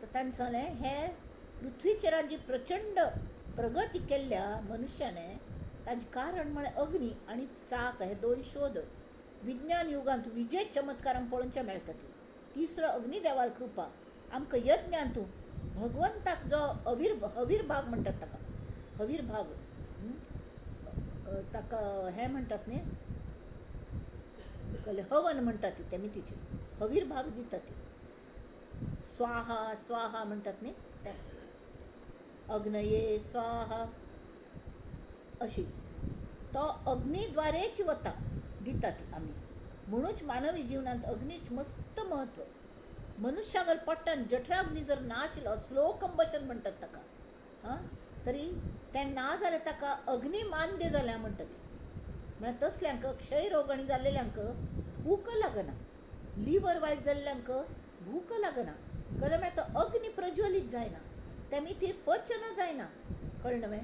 तर ताणें सांगलें हे पृथ्वीचेर जी प्रचंड प्रगती केल्ल्या मनुष्याने ताजें कारण म्हळ्यार अग्नी आनी चाक हे दोन शोध. विज्ञान युगांत विजय चमत्कारां पळोवच्या मेळटा ती. तिसरो अग्निदेवाल कृपा. आमकां यज्ञांतू भगवंताक जो हवीर भाग म्हणटात ताका, हवीर भाग ताका हें म्हणटात न्ही, हवन म्हणटात ती तेमी तिची हवीर भाग दितात ती. स्वाहा स्वाहा म्हणटात न्ही ते, अग्नये स्वाहा अशी तो अग्निद्वारेच वता दितात आमी. म्हणूच मानवी जिवनांत अग्नीच मस्त म्हत्व. मनुष्यागल पोटान जठराग्नी जर ना आशिल्लो, स्लो कंबशन म्हणटात ताका, हां, तरी तें ना जाल्यार ताका अग्निमांद्य जाल्या म्हणटात. म्हळ्यार तसल्यांक क्षयरोग आनी जाल्लेल्यांक भूक लागना, लिवर वायट जाल्ल्यांक भूक लागना. कळ्ळें? म्हळ्यार तो अग्नी प्रज्वलीत जायना, तेमी ती पचन जायना. कळ्ळें न्हय?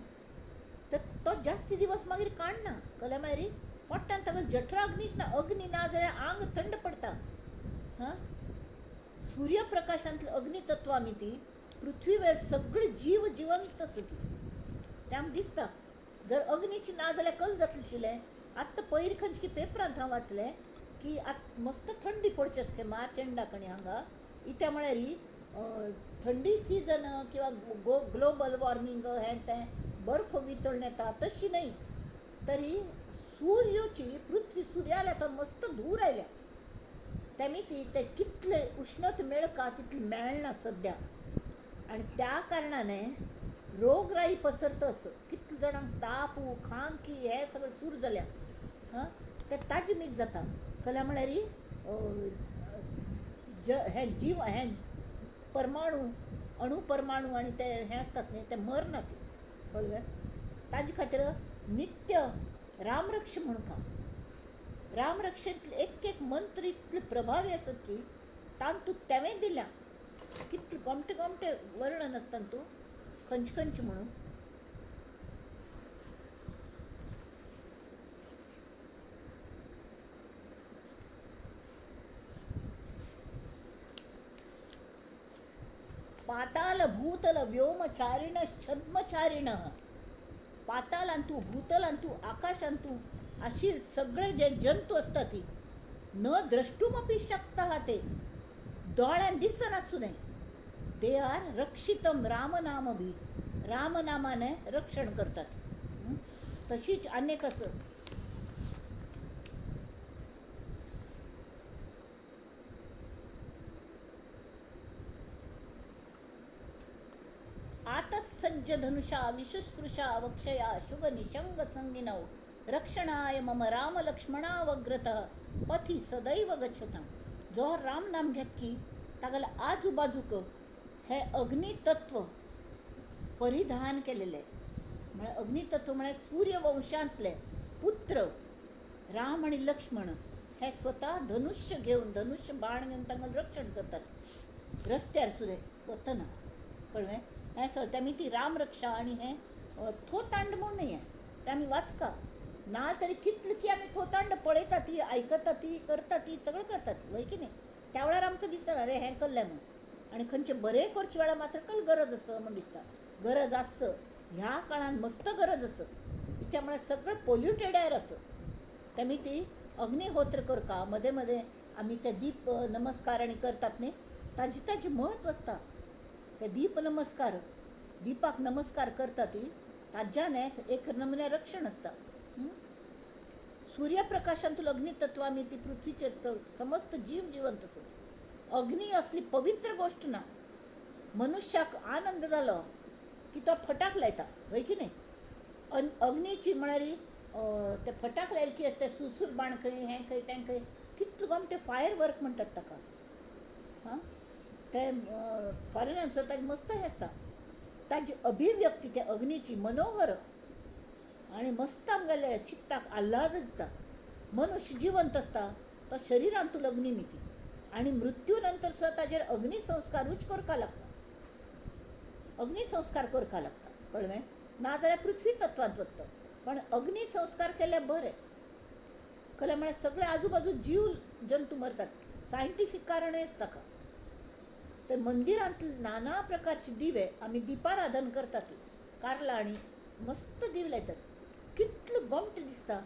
तर तो जास्ती दिवस मागीर काडना. कळ्ळें? मागीर पोटान ताका जठराग्नीच ना, अग्नी ना जाल्यार आंग थंड पडटा. हां, सूर्यप्रकाशांतले अग्नितत्व आमी ती पृथ्वीवेर सगळे जीव जिवंत आसा ती तें आमकां दिसता. जर अग्नीची ना जाल्यार कल जातलें आशिल्लें. आत्तां पयर खंयचे पेपरांत हांव वाचलें की आतां मस्त थंडी पडची आसा मार्च एंडाक आनी हांगा इत्या म्हळ्यार थंडी सिजन किंवा ग्लोबल वॉर्मिंग हें तें बर्फ वितळून येता तशी न्हय, तरी सूर्याची पृथ्वी सुर्याल्या तर मस्त धूर आयल्या तेमी ती ते कितले उश्णत मेळका तितली मेळना सद्या. आनी त्या कारणाने रोगराई पसरता असो कितले जाणांक ताप खांकी हे सगळें सुरू जाल्या. हां, ते ताजे मीत जाता. कला म्हळ्यार हे जीव हे परमाणू अणू परमाणू आनी ते हे आसतात न्ही ते मरना ते. कळ्ळें? ताजे खातीर नित्य रामरक्ष म्हणका. रामरक्षेंतले एक एक मंत्र इतले प्रभावी आसत की तांतूत तेंवें दिल्या कितले गोमटे गोमटे वर्णन आसता तातूंत खंयचे खंयचे म्हणून. पाताल भूतल व्योमचारिण छद्मचारिण, पातालांतू भूतलांतू आकाशांतू अशी सगळे जे जंतू आसता ती न द्रष्टुमपी शक्ता ते दोळ्यान दिसनासुने they are रक्षितम रामनाम बी, रामनामाने रक्षण करतात. तशीच अनेक असं आतसज्ज धनुषा विशुस्पृशा वक्षया शुभ निशंग संगिनौ रक्षणाय मम राम लक्ष्मणावग्रतः पथी सदैव गच्छतां. जो राम नाम घेत की तागेले आजूबाजूक हे अग्नितत्व परिधान केलेले, म्हळ्यार अग्नितत्व म्हळ्यार सूर्यवंशांतले पुत्र राम आनी लक्ष्मण हे स्वता धनुष्य घेवन धनुष्य बाण घेवन तांकां रक्षण करतात रस्त्यार सुद्दां वतना, कळ्ळें. हें सगळें आमी ती रामरक्षा आनी हें थोतांड म्हणून हें तें आमी वाचका ना तरी कितले की आमी थोतांड पळयता ती आयकता ती करता ती सगळें करतात वय की न्ही. त्या वेळार आमकां दिसना अरे हें करलें म्हूण, आनी खंयचें बरें करचे वेळार मात्र कल गरज आसा म्हूण दिसता. गरज आस ह्या काळान मस्त गरज आसा, कित्याक म्हळ्यार सगळें पोल्युटेड एयर आसा. तेमी ती अग्निहोत्र करका मदें मदें आमी ते दीप नमस्कार आनी करतात न्ही ताजें ताजें म्हत्व आसता. ते दीप नमस्कार दीपाक नमस्कार करता ती ताज्यान एक नमुन्या रक्षण आसता. सूर्यप्रकाशांतून अग्नितत्व आमी ती पृथ्वीचेर समस्त जीव जिवंत आसत. अग्नी असली पवित्र गोश्ट ना. मनुष्याक आनंद जालो की तो फटाक लायता हय की न्ही. अग्नीची म्हळ्यार ते फटाक लायले की ते सुरसूर बाण खंय हें खंय तें खंय कितले गोमटे फायर वर्क म्हणटात ताका. हां ते फॉरेनान सुद्दां ताजें मस्त हें आसता. ताजी अभिव्यक्ती त्या अग्नीची मनोहर आनी मस्त आमगेले चित्ताक आल्हाद दिता. मनुष्य जिवंत आसता तो शरिरांतून अग्नी मिती आनी मृत्यू नंतर सुद्दां ताजेर अग्निसंस्कारूच करपाक लागता, अग्निसंस्कार करपाक लागता, कळ्ळें. नाजाल्यार पृथ्वी तत्वांत वता, पण अग्निसंस्कार केल्यार बरें. कळ्ळें म्हळ्यार सगळे आजूबाजू जीव जंतू मरतात, सायंटिफीक कारणय आसता ताका. तर मंदिरांत नाना प्रकारचे दिवे आमी दीपाराधन करतात, कारला आनी मस्त दिवे लायतात, कितले गोमटें दिसता.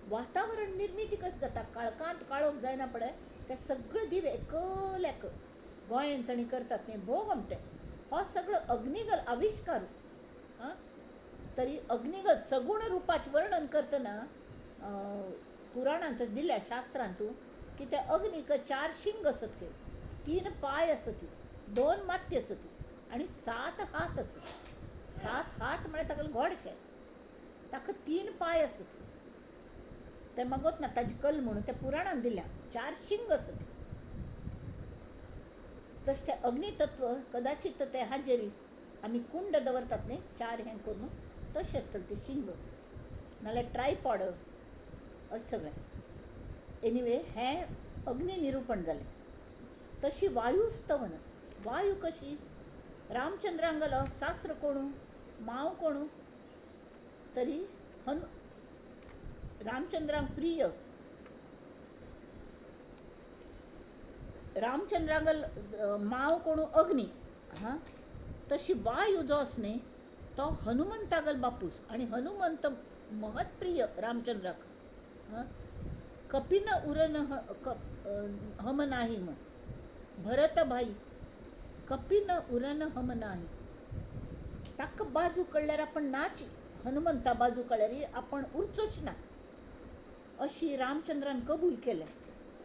वातावरण निर्मिती कशी जाता, काळखांत काळोख जायना पळय ते सगळे दिवे एकल एक गोंयांत आनी करतात न्ही भोव गोमटें. हो सगळो अग्निगल आविश्कार. आं तरी अग्निगल सगुण रुपाचें वर्णन करतना पुराणांत दिल्या शास्त्रांतू की त्या अग्नीक 4 शिंग आसत खंय, 3 पांय आसत, 2 माथ्य आसत आनी 7 हात आसत. 7 हात म्हळ्यार ताका घोडशें, ताका 3 पांय आसत. ते मागत ना ताजी कल म्हणून त्या पुराणान दिल्या 4 शिंग आसत. तशें तें अग्नितत्व कदाचित ते हाजेरी आमी कुंड दवरतात न्ही 4 हें करून तशें आसतलें ते शिंग, नाल्यार ट्रायपॉड अशें सगळें. एनिवे हें अग्नि निरुपण जालें. तशी वायुस्तवन, वायू कशी रामचंद्रांगलो सास्र कोणू मांव कोणू तरी रामचंद्रांक प्रिय रामचंद्रांगल मांव कोणू अग्नी. हां तशी वायू जो आस न्ही तो हनुमंतागल बापूस आनी हनुमंत महत्प्रिय रामचंद्राक. हां कपिन उरन हम नाही म्हूण भरत भाई कपिन उरन हम नाही. ताका बाजू कळ्ळ्यार आपण नाच, हनुमंता बाजू कळ्ळ्यार आपण उरचोच ना अशी रामचंद्रान कबूल केलें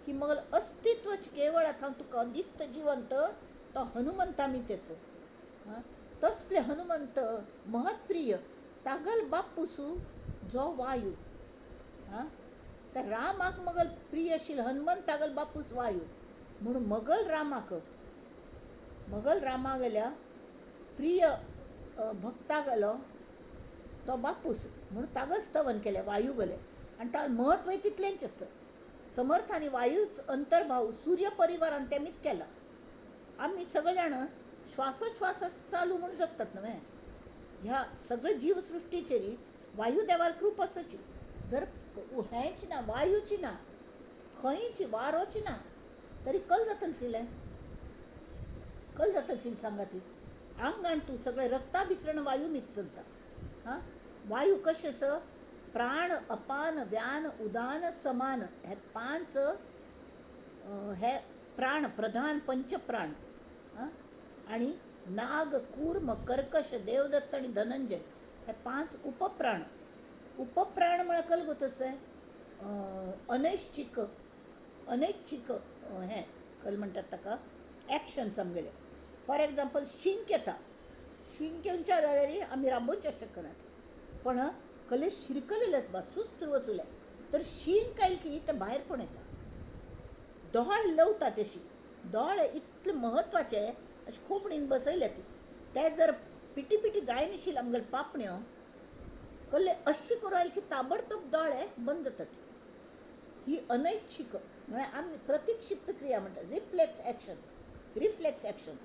की मगल अस्तित्वच केवळ आतां तुका दिसता जिवंत तो हनुमंता मी तेचो. तसले हनुमंत महत्प्रिय तागल बापूसू जो वायू. हां तर रामाक मगल प्रिय आशिल्लो हनुमंत तागल बापूस वायू म्हणून मगल रामाक मगल रामागेल्या प्रिय भक्तागलो तो बापूस म्हणून तागल स्तवन केलें वायू गेले. आनी ताका म्हत्वय तितलेंच आसता. समर्थ आनी वायूच अंतर्भाव सूर्य परिवारान तेमीत केला. आमी सगळे जाण श्वासोश्वास चालू म्हूण जगतात न्हय. ह्या सगळे जीवसृश्टीचेर वायुदेवाल कृप आसाची. जर हेंच ना, वायूची ना, खंयची वारोची ना, तरी कल जातलें आशिल्लें, कल जातलें आशिल्लें सांगा ती. आंगान तूं सगळें रक्ता मिश्रण वायू मीत चलता. हां, वायू कशें आसा, प्राण अपान व्यान उदान समान हे पांच हे प्राण प्रधान पंचप्राण. आनी नाग कूर्म कर्कश देवदत्त आनी धनंजय हे पांच उपप्राण. उपप्राण म्हळ्यार कल गो तशें अनैच्छिक, अनैच्छिक हें कल म्हणटात ताका एक्शन्स आमगेले. फॉर एग्जाम्पल शींक येता, शींक येवच्या जाल्यार आमी राबोवच्या शकनात, पण कले शिरकलेले आसता सुस्त वचुले तर शींक आयल की तें भायर पण येता. दोळे लवता तशी, दोळे इतले म्हत्वाचे अशें कोंकणीन बसयले ती, ते जर पिटी पिटी जायनाशिल्ले आमगेले पापण्यो कल्ले अशी करून आयल की ताबडतोब दोळे बंद जातात. ही अनैच्छिक म्हळ्यार आमी प्रतिक्षिप्त क्रिया म्हणटात, रिफ्लेक्स एक्शन, रिफ्लेक्स एक्शन.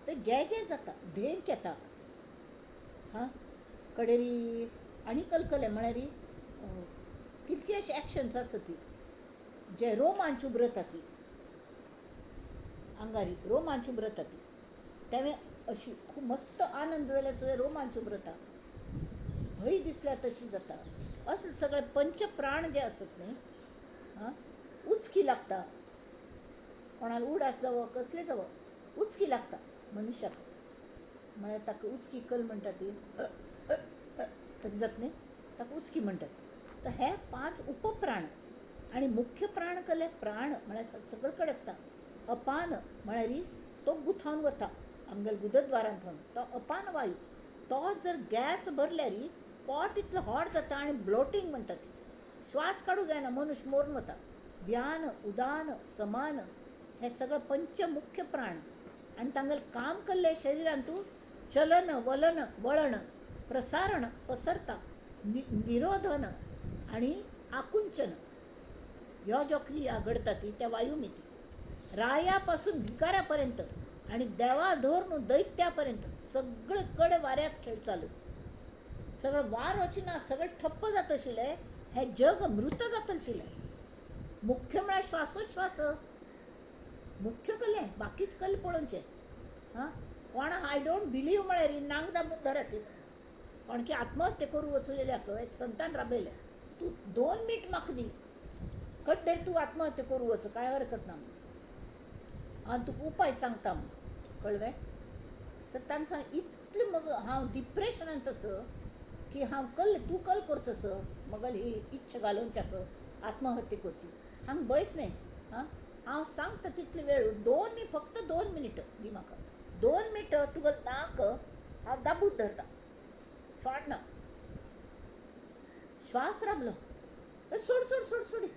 तर जे जे जाता धेंक येता, हां कडेरी आनी कलकले म्हळ्यार कितके अशे एक्शन्स आसा ती जे रोमांच उबरता ती आंगारी रोमांच उबरता ती, तेवें अशी खूब मस्त आनंद जाल्यार सुद्दां रोमांच उबरता, भंय दिसल्यार तशी जाता. असले सगळे पंचप्राण जे आसत न्ही, हां उचकी लागता कोणाक उडास जावं कसले जावं उचकी लागता मनुष्याक, म्हळ्यार ताका उचकी कल म्हणटा ती तशें जाता न्ही, ताका उचकी म्हणटात. तर हे पांच उपप्राण आनी मुख्य प्राण कले प्राण म्हळ्यार सगळे कडेन आसता. अपान म्हळ्यार तो गुथावन वता आमगेल्या गुदद्वारांतून, तो अपान वायू, तो जर गॅस भरल्यार पोट इतलो हॉट जाता आनी ब्लोटींग म्हणटा ती, श्वास काडूं जायना, मनुष्य मरून वता. व्यान उदान समान हे सगळे पंचमुख्य प्राण आनी तांगेलें काम केल्लें शरिरांतू चलन वलन वळण प्रसारण पसरता निरोधन आनी आकुंचन ह्यो ज्यो क्रिया घडटा ती त्या वायुमिती. राया पासून भिकाऱ्या पर्यंत आनी देवा धरून दैत्या पर्यंत सगळे कडेन वाऱ्याच खेळ चालू, सगळें वारोची ना, सगळें ठप्प जाता आशिल्लें, हें जग मृत जातलें आशिल्लें. मुख्य म्हळ्यार श्वासोश्वास मुख्य कले, बाकीच कल पळोवचें. हां, कोण I don't believe म्हळ्यार नांग दामून धरात, कोण की आत्महत्या करूं वचलेल्याक एक संतान राबयलें, तूं 2 मिनट म्हाका दी, कड्डेर तूं आत्महत्या करूं वच, कांय हरकत ना, हांव तुका उपाय सांगता म्हूण, कळ्ळें? तर ताणें सांग इतलें मग हांव डिप्रेशनांत आसा की हांव कल तूं कल करचो आसा मगल ही इच्छा घालोवच्याक आत्महत्या करची, हांगा बैस न्ही. हां, हांव सांगता तितले वेळ 2 फक्त 2 मिनट दी म्हाका, 2 मिनटं तुका नाक हांव दाबून धरता, सोडना, श्वास राबलो, सोड सोड सोड सोडी,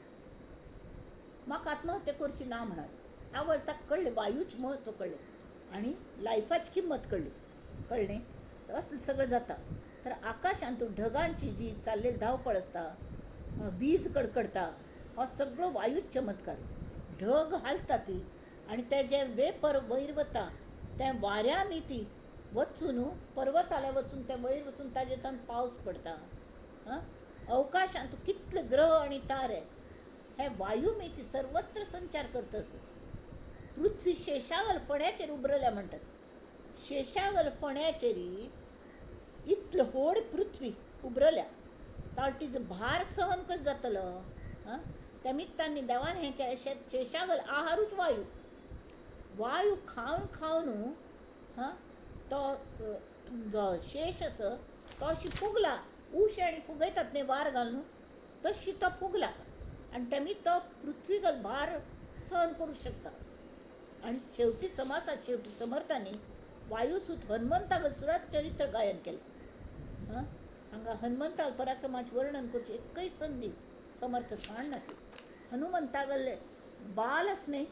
म्हाका आत्महत्या करची ना म्हणाले. तावळ ताका कळ्ळें वायूच म्हत्व कळ्ळें आनी लायफाची किंमत कळ्ळी, कळ्ळें? तर असलें सगळें जाता. तर आकाशांत ढगांची जी चाललेली धांवपळ आसता, वीज कडकडता, हो सगळो वायूच चमत्कार. ढग हालता ती आनी ते जे वेपर वयर वता ते वाऱ्या मिती वचून पर्वताले वचून ते वयर वचून ताजे पावस पडटा. हां, अवकाशांत कितले ग्रह आनी तारे हे वायुमिती सर्वत्र संचार करता आसत. पृथ्वी शेशागल फण्याचेर उबरल्या म्हणटात, शेशागल फण्याचेर इतले व्हड पृथ्वी उबरल्या, ताळ तिजो भार सहन कसो जातलो? हां, त्या निमित्तांनी देवान हें केलें, शेशागल आहारूच वायू, वायू खावन खावन हां तो जो शेष आसा तो अशी फुगला, उशें आनी फुगयतात न्ही वार घालून, तशी तो फुगला आनी तेमी तो पृथ्वीगल भार सहन करूं शकता. आनी शेवटी समासात शेवटी समर्थांनी वायुसूत हनुमंतागल सुद्दां चरित्र गायन केलें. हां, हांगा हनुमंताल पराक्रमाचें वर्णन करचें एकय संदी समर्थ सांडना. हनुमंतागल्ले बाल आस न्ही,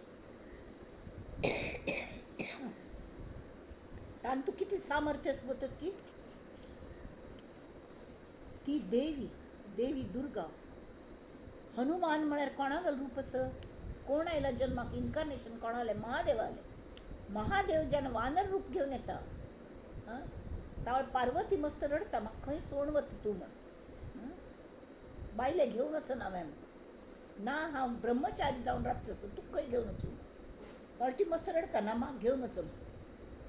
तांतूं कितलें सामर्थ्य आसा पळय की ती देवी, देवी दुर्गा हनुमान म्हळ्यार कोणागेलो रूप आसा? कोण आयला जन्माक? इन्कार्नेशन कोणालें? महादेवालें. महादेव जेन्ना वानर रूप घेवन येता तावळ पार्वती मस्त रडटा, म्हाका खंय सोड वता तूं म्हण, बायले घेवन वचना हांवें म्हण, ना हांव ब्रह्मचारी जावन रावचो आसा, तुका खंय घेवन वचूं? तावळ ती मस्त रडटा, ना म्हाका घेवन वच म्हण.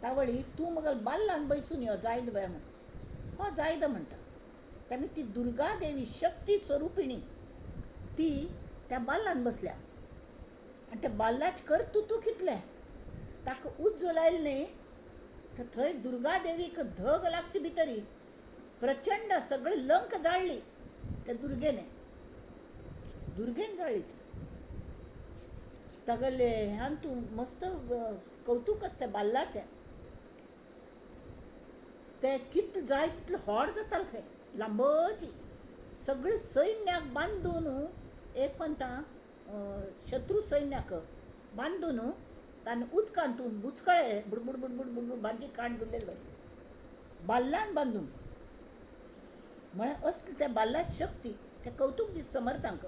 तावळी तूं मगल बाल्लान बैसून यो जायद बाय म्हण, हो जायद म्हणटा. तेन्ना ती दुर्गा देवी शक्ती स्वरुपिणी ती त्या बाल्लान बसल्या आनी त्या बाल्लाचें कर्तुत्व कितलें, ताका उज्जो लायलो न्ही तर थंय दुर्गा देवीक धग लागचे भितरी प्रचंड सगळी लंक जाळ्ळी त्या दुर्गेने, दुर्गेन जाळ्ळी ती. तागेले ह्यान तूं मस्त कौतूक आसता बाल्लाचें. तें कितलें जाय तितलें होड जातालें खंय, लांबची सगळें सैन्याक बांदून एक म्हणटा शत्रू सैन्याक बांदून ताणें उदकांतून बुचकळे बुडबुड बुडबुड बुडबुड भाजी काण धुल्लेले बरी बाल्लान बांदून. म्हळ्यार असली त्या बाल्ला शक्ती, तें कौतूक दीस समर्थांक.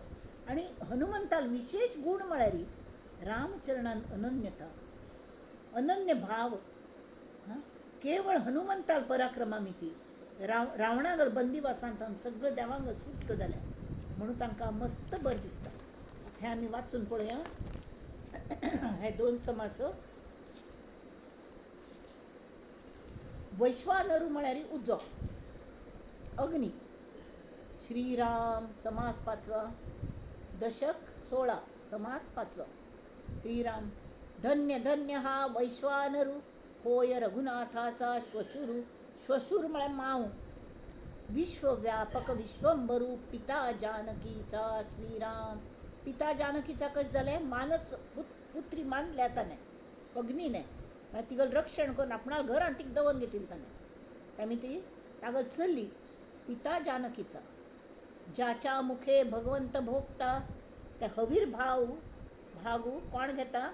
आनी हनुमंताल विशेश गूण म्हळ्यार रामचरणान अनन्यता, अनन्य भाव. केवळ हनुमंताल पराक्रमा मिती रावणागल बंदिवासांत सगळं देवांगल सुटक जाल्या म्हणून तांकां मस्त बरें दिसता. हें आमी वाचून पळोवया हे दोन समास. वैश्वानरू म्हळ्यार उजो, अग्नी. श्रीराम समास पांचवा, दशक 16, समास पांचवा. श्रीराम धन्य धन्य हा वैश्वानरू होय रघुनाथाचा श्वशुरू. श्वशूर म्हळ्यार मांव. विश्वव्यापक विश्वंभरू पिता जानकीचा श्रीराम. पिता जानकीचा कशें जालें? मानस पुत्री मानल्या ताणें अग्नीने, म्हळ्यार तिगेलें रक्षण करून आपणा घरांत तिका दवरून घेतिल्लें ताणें. तामी ती तागेली चली पिता जानकीचा. ज्याच्या मुखे भगवंत भोगता ते हवीर भाव भागू कोण घेता?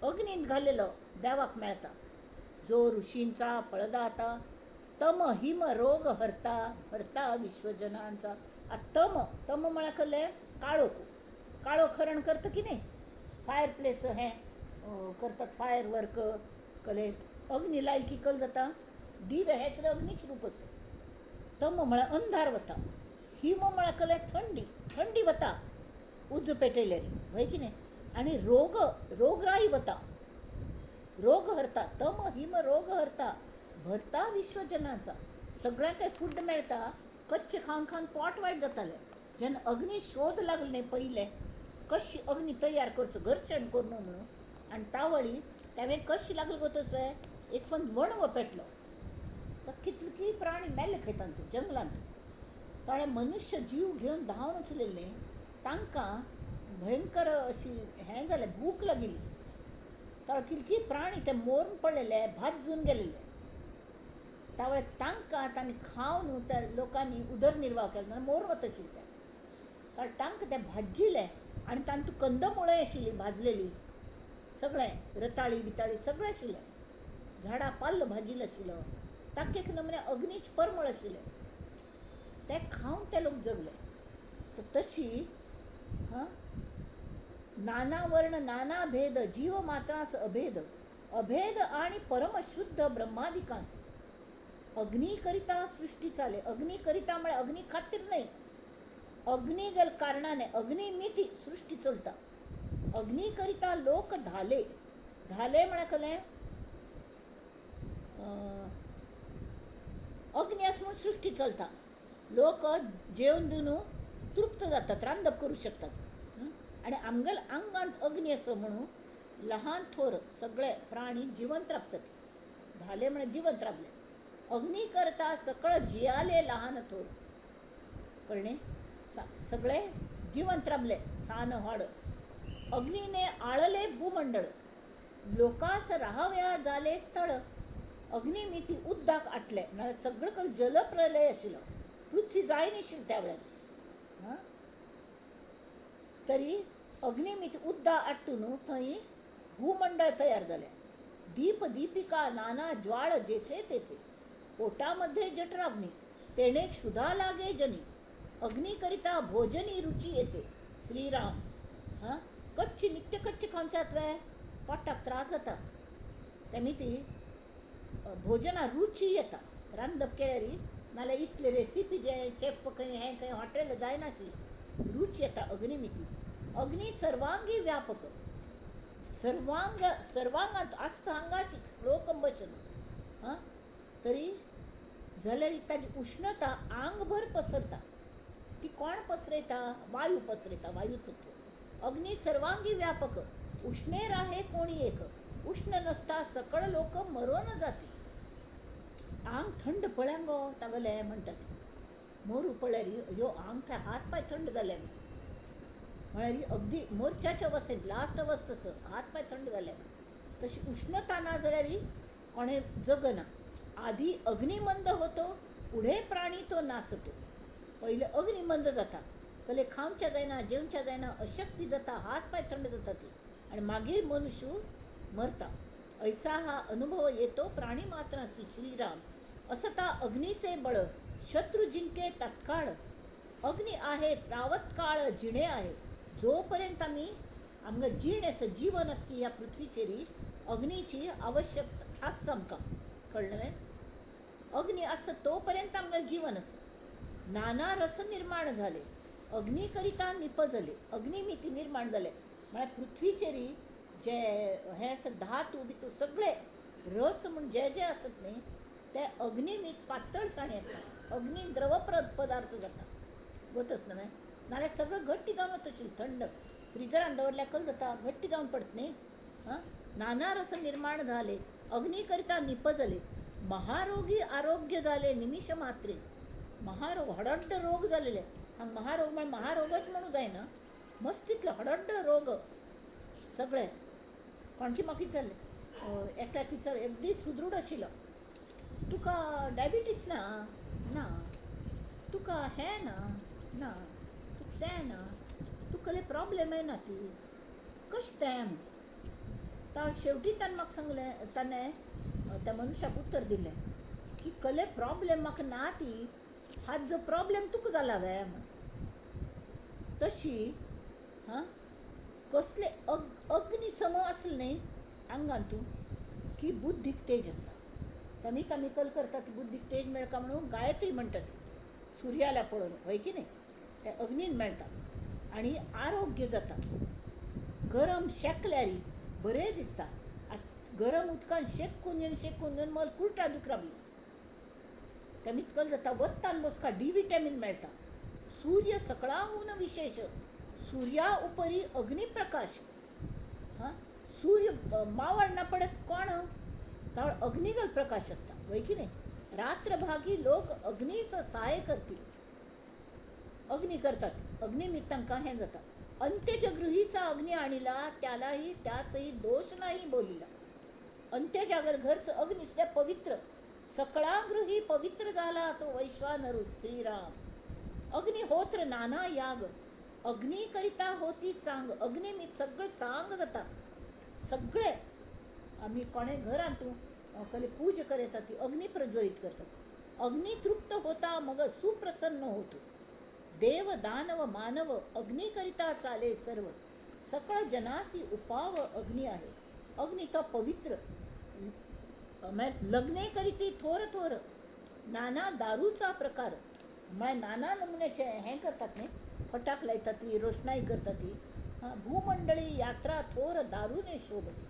अग्नींत घालेलो देवाक मेळटा. जो ऋषींचा फळदाता तम हिम रोग हरता भरता विश्वजनांचा. तम तम म्हळ्यार कसलें? काळोख. काळोख हरण करता की नाही? फायर प्लेस हें करतात, फायर वर्क कले अग्नी लायल की कल जाता, दिवे हेच अग्नीच रूप आसा. तम म्हळ्यार अंधार वता. हिम म्हळ्यार कसलें? थंडी, थंडी वता उजो पेटयल्यार, व्हय की न्ही? आनी रोग, रोगराई वता, रोग हरता. तम हिम रोग हरता भरता विश्वजनांचा. सगळ्यांक फूड मेळटा, कच्चे खावन खावन पोट वायट जातालें. जेन्ना अग्नी शोध लागले न्ही पयलें कशी अग्नी तयार करचो घर्शण करून म्हणून, आनी तावळी तेवें कशी लागली गो तसो एक पण वणवो पेटलो तर कितले प्राणी मेले खंय तांतूं जंगलांत. ताणें मनुष्य जीव घेवन धांवन वचलेले न्ही, तांकां भयंकर अशी हें जालें, भूक लागिल्ली. तावळ कितले प्राणी ते मोरून पडलेले, भाजून गेलेले. तावळ तांकां तांणी खावन त्या लोकांनी उदरनिर्वाह केलो, मोरून वता आशिल्ले ते. तावळ तांकां ते भाजिले आनी तांतूं कंदमुळां आशिल्लीं भाजलेलीं, सगळें रताळी बिताळी सगळें आशिल्लें, झाडां पाल्लो भाजिल्लो आशिल्लो, ताका एक नमुने अग्नीच परमळ आशिल्लें, ते खावन ते लोक जगले. तर तशी हां नाना वर्ण नाना भेद जीव मात्रास अभेद, अभेद आणि परमशुद्ध ब्रह्मादिकांस. अग्निकरिता सृष्टी चाले. अग्निकरिता म्हळ्यार अग्नी खातीर न्हय, अग्नी गेल कारणाने अग्निमिती सृष्टी चलता. अग्निकरिता लोक धाले. धाले म्हळ्यार कसलें? अग्नी आसा म्हूण सृष्टी चलता. लोक जेवन बिवन तृप्त जातात, रांदप करूं शकतात. आनी आमगेल्या आंगांत अग्नी आसा म्हणून लहान थोर सगळे प्राणी जिवंत राबतात. धाले म्हळ्यार जिवंत राबले. अग्नी करता सकळ जियाले लहान थोर, कळ्ळें? सगळे जिवंत राबले सान व्हड. अग्नीने आळले भूमंडळ लोकास राहाव्या जाले स्थळ. अग्निमिती उद्दाक आटले, नाल्यार सगळें कडेन जलप्रलय आशिल्लो, पृथ्वी जाय नाशिल्ली त्या वेळार. हां, तरी अग्निमिती उद्दा आट्टून थंय भूमंडळ तयार जालें. दीप दीपिका नाना ज्वाळ जेथे तेथे, पोटामध्ये जठराग्नी तेणे क्षुधा लागे जनी. अग्निकरिता भोजनी रुची येते. श्रीराम. हां, कच्ची नित्य कच्ची खावच्यात वे पोटाक त्रास जाता. तेमी ती भोजना रुची येता रांदप केल्यार. नाल्यार इतले रेसिपी जे शेफ खंय हें खंय हॉटेल जायनाशिल्लें. रूच येता अग्निमिती. अग्नी सर्वांगी व्यापक, सर्वांग सर्वांगांत आसा आंगाची स्लो कंबशन. हां, तरी जाल्यार ताजी उष्णता आंगभर पसरता. ती कोण पसरयता? वायू पसरयता, वायू तत्व. अग्नी सर्वांगी व्यापक, उष्णे राहे कोणी एक, उष्ण नसता सकळ लोक मरोन जाती. आंग थंड पळ्या गो तागेलें म्हणटा ती. मोरू पळ्यार ह्यो आंग थंय हात पांय थंड जाले म्हळ्यार अगदी मोर्चाच्या अवस्थेंत लास्ट अवस्था सर हात पांय थंड जाले. तशी उष्णता ना जाल्यार कोणें जगना. आधी अग्निमंद होतो, पुढे प्राणी तो नासतो. पयले अग्निमंद जाता, कले खावच्या जायना, जेवच्या जायना, अशक्ती जाता, हात पांय थंड जाता ती, आनी मागीर मनुष्य मरता. ऐसा हा अनुभव येतो प्राणी मात्रासी. श्रीराम. असता अग्नीचे बळ, शत्रू जिंके तत्काळ. अग्नी आहे तावत काळ जिणे आहे. जोपर्यंत आमी आमकां जीण आसा, जीवन आसा की ह्या पृथ्वीचेर अग्नीची आवश्यकता आसा आमकां. कळ्ळें? अग्नी आसा तोपर्यंत आमकां जीवन आसा. नाना रस निर्माण झाले, अग्निकरिता निपजले. अग्निमिती निर्माण जाले म्हळ्यार पृथ्वीचेर जे हे आसा धातू बितू सगळे रस म्हूण जे जे आसत न्ही ते अग्निमीत पातळसाण येता. अग्नी द्रव पदार्थ जाता. गोतच न्हय? नाल्यार सगळें घट्ट जावन वता. थंड फ्रिजरान दवरल्यार कल जाता, घट्ट जावन पडत न्ही. हां, नाना रस निर्माण झाले, अग्निकरिता निपजले. महारोगी आरोग्य जाले निमिष मात्रे. महारोग हडड्ड रोग जालेले. हांगा महारोग म्हळ्यार महारोगच म्हणूं जायना, मस्तीतलो हडड्ड रोग सगळे. कोणकी म्हाका विचारलें, एकट्याक विचारलें, अगदी सुदृढ आशिल्लो, तुका डायबिटीस ना? ना. तुका हें ना? ना. तुका तें ना? तुका कसले प्रॉब्लेमय ना ती कशें तें म्हूण. शेवटी ताणें म्हाका सांगलें, ताणें त्या मनशाक उत्तर दिलें की कसले प्रॉब्लेम म्हाका ना ती, हाजो जो प्रॉब्लेम तुका जाला वे म्हूण. तशी हां, कसले अग्निसम आसलें न्ही आंगान तूं की बुद्धीक तेज आसता. तेमी आमी कल करतात बुद्धीक तेज मेळका म्हणून गायत्री म्हणटा ती सुर्याला पळोवन, हय की न्ही? ते अग्नीन मेळटा आनी आरोग्य जाता. गरम शेकल्यार बरें दिसता. आतां गरम उदकान शेकून घेवन शेकून घेवन मल कुर्टा दुख रावली. तेमी कल जाता वत्तान बसका डी विटॅमीन मेळटा. सूर्य सकळाहून विशेष, सुर्या उपरी अग्निप्रकाश. हां, सूर्य मावळना पडत कोण तावळ अग्निगल प्रकाश आसता, वय की न्ही? रात्रभागी लोक अग्नीस सहाय करतील, अग्नी करतात, अग्निमित्त तांकां हें जाता. अंत्यज गृहीचा अग्नी आणिला, त्यालाही त्यासही दोष नाही बोलिला. अंत्यजागल घरचं अग्नी सुद्धा पवित्र, सकळा गृही पवित्र झाला तो वैश्वानरू. श्रीराम. अग्निहोत्र नाना याग, अग्निकरिता होती चांग. अग्निमित सगळें सांग जाता. सगळे आमी कोणें घरांत तूं कसले पूजा करता ती अग्नी प्रज्वलीत करतात. अग्नी तृप्त होता मग सुप्रसन्न होतो. देव दानव मानव अग्निकरिता चाले सर्व, सकळ जनासी उपाव अग्नी आहे. अग्नी तो पवित्र. लग्ने करीती थोर थोर नाना दारूचा प्रकार. म्हळ्यार नाना नमुन्याचे हें करतात न्ही, फटाक लायतात ती, रोशणाई करतात ती. हां, भूमंडळी यात्रा थोर दारूने शोभती.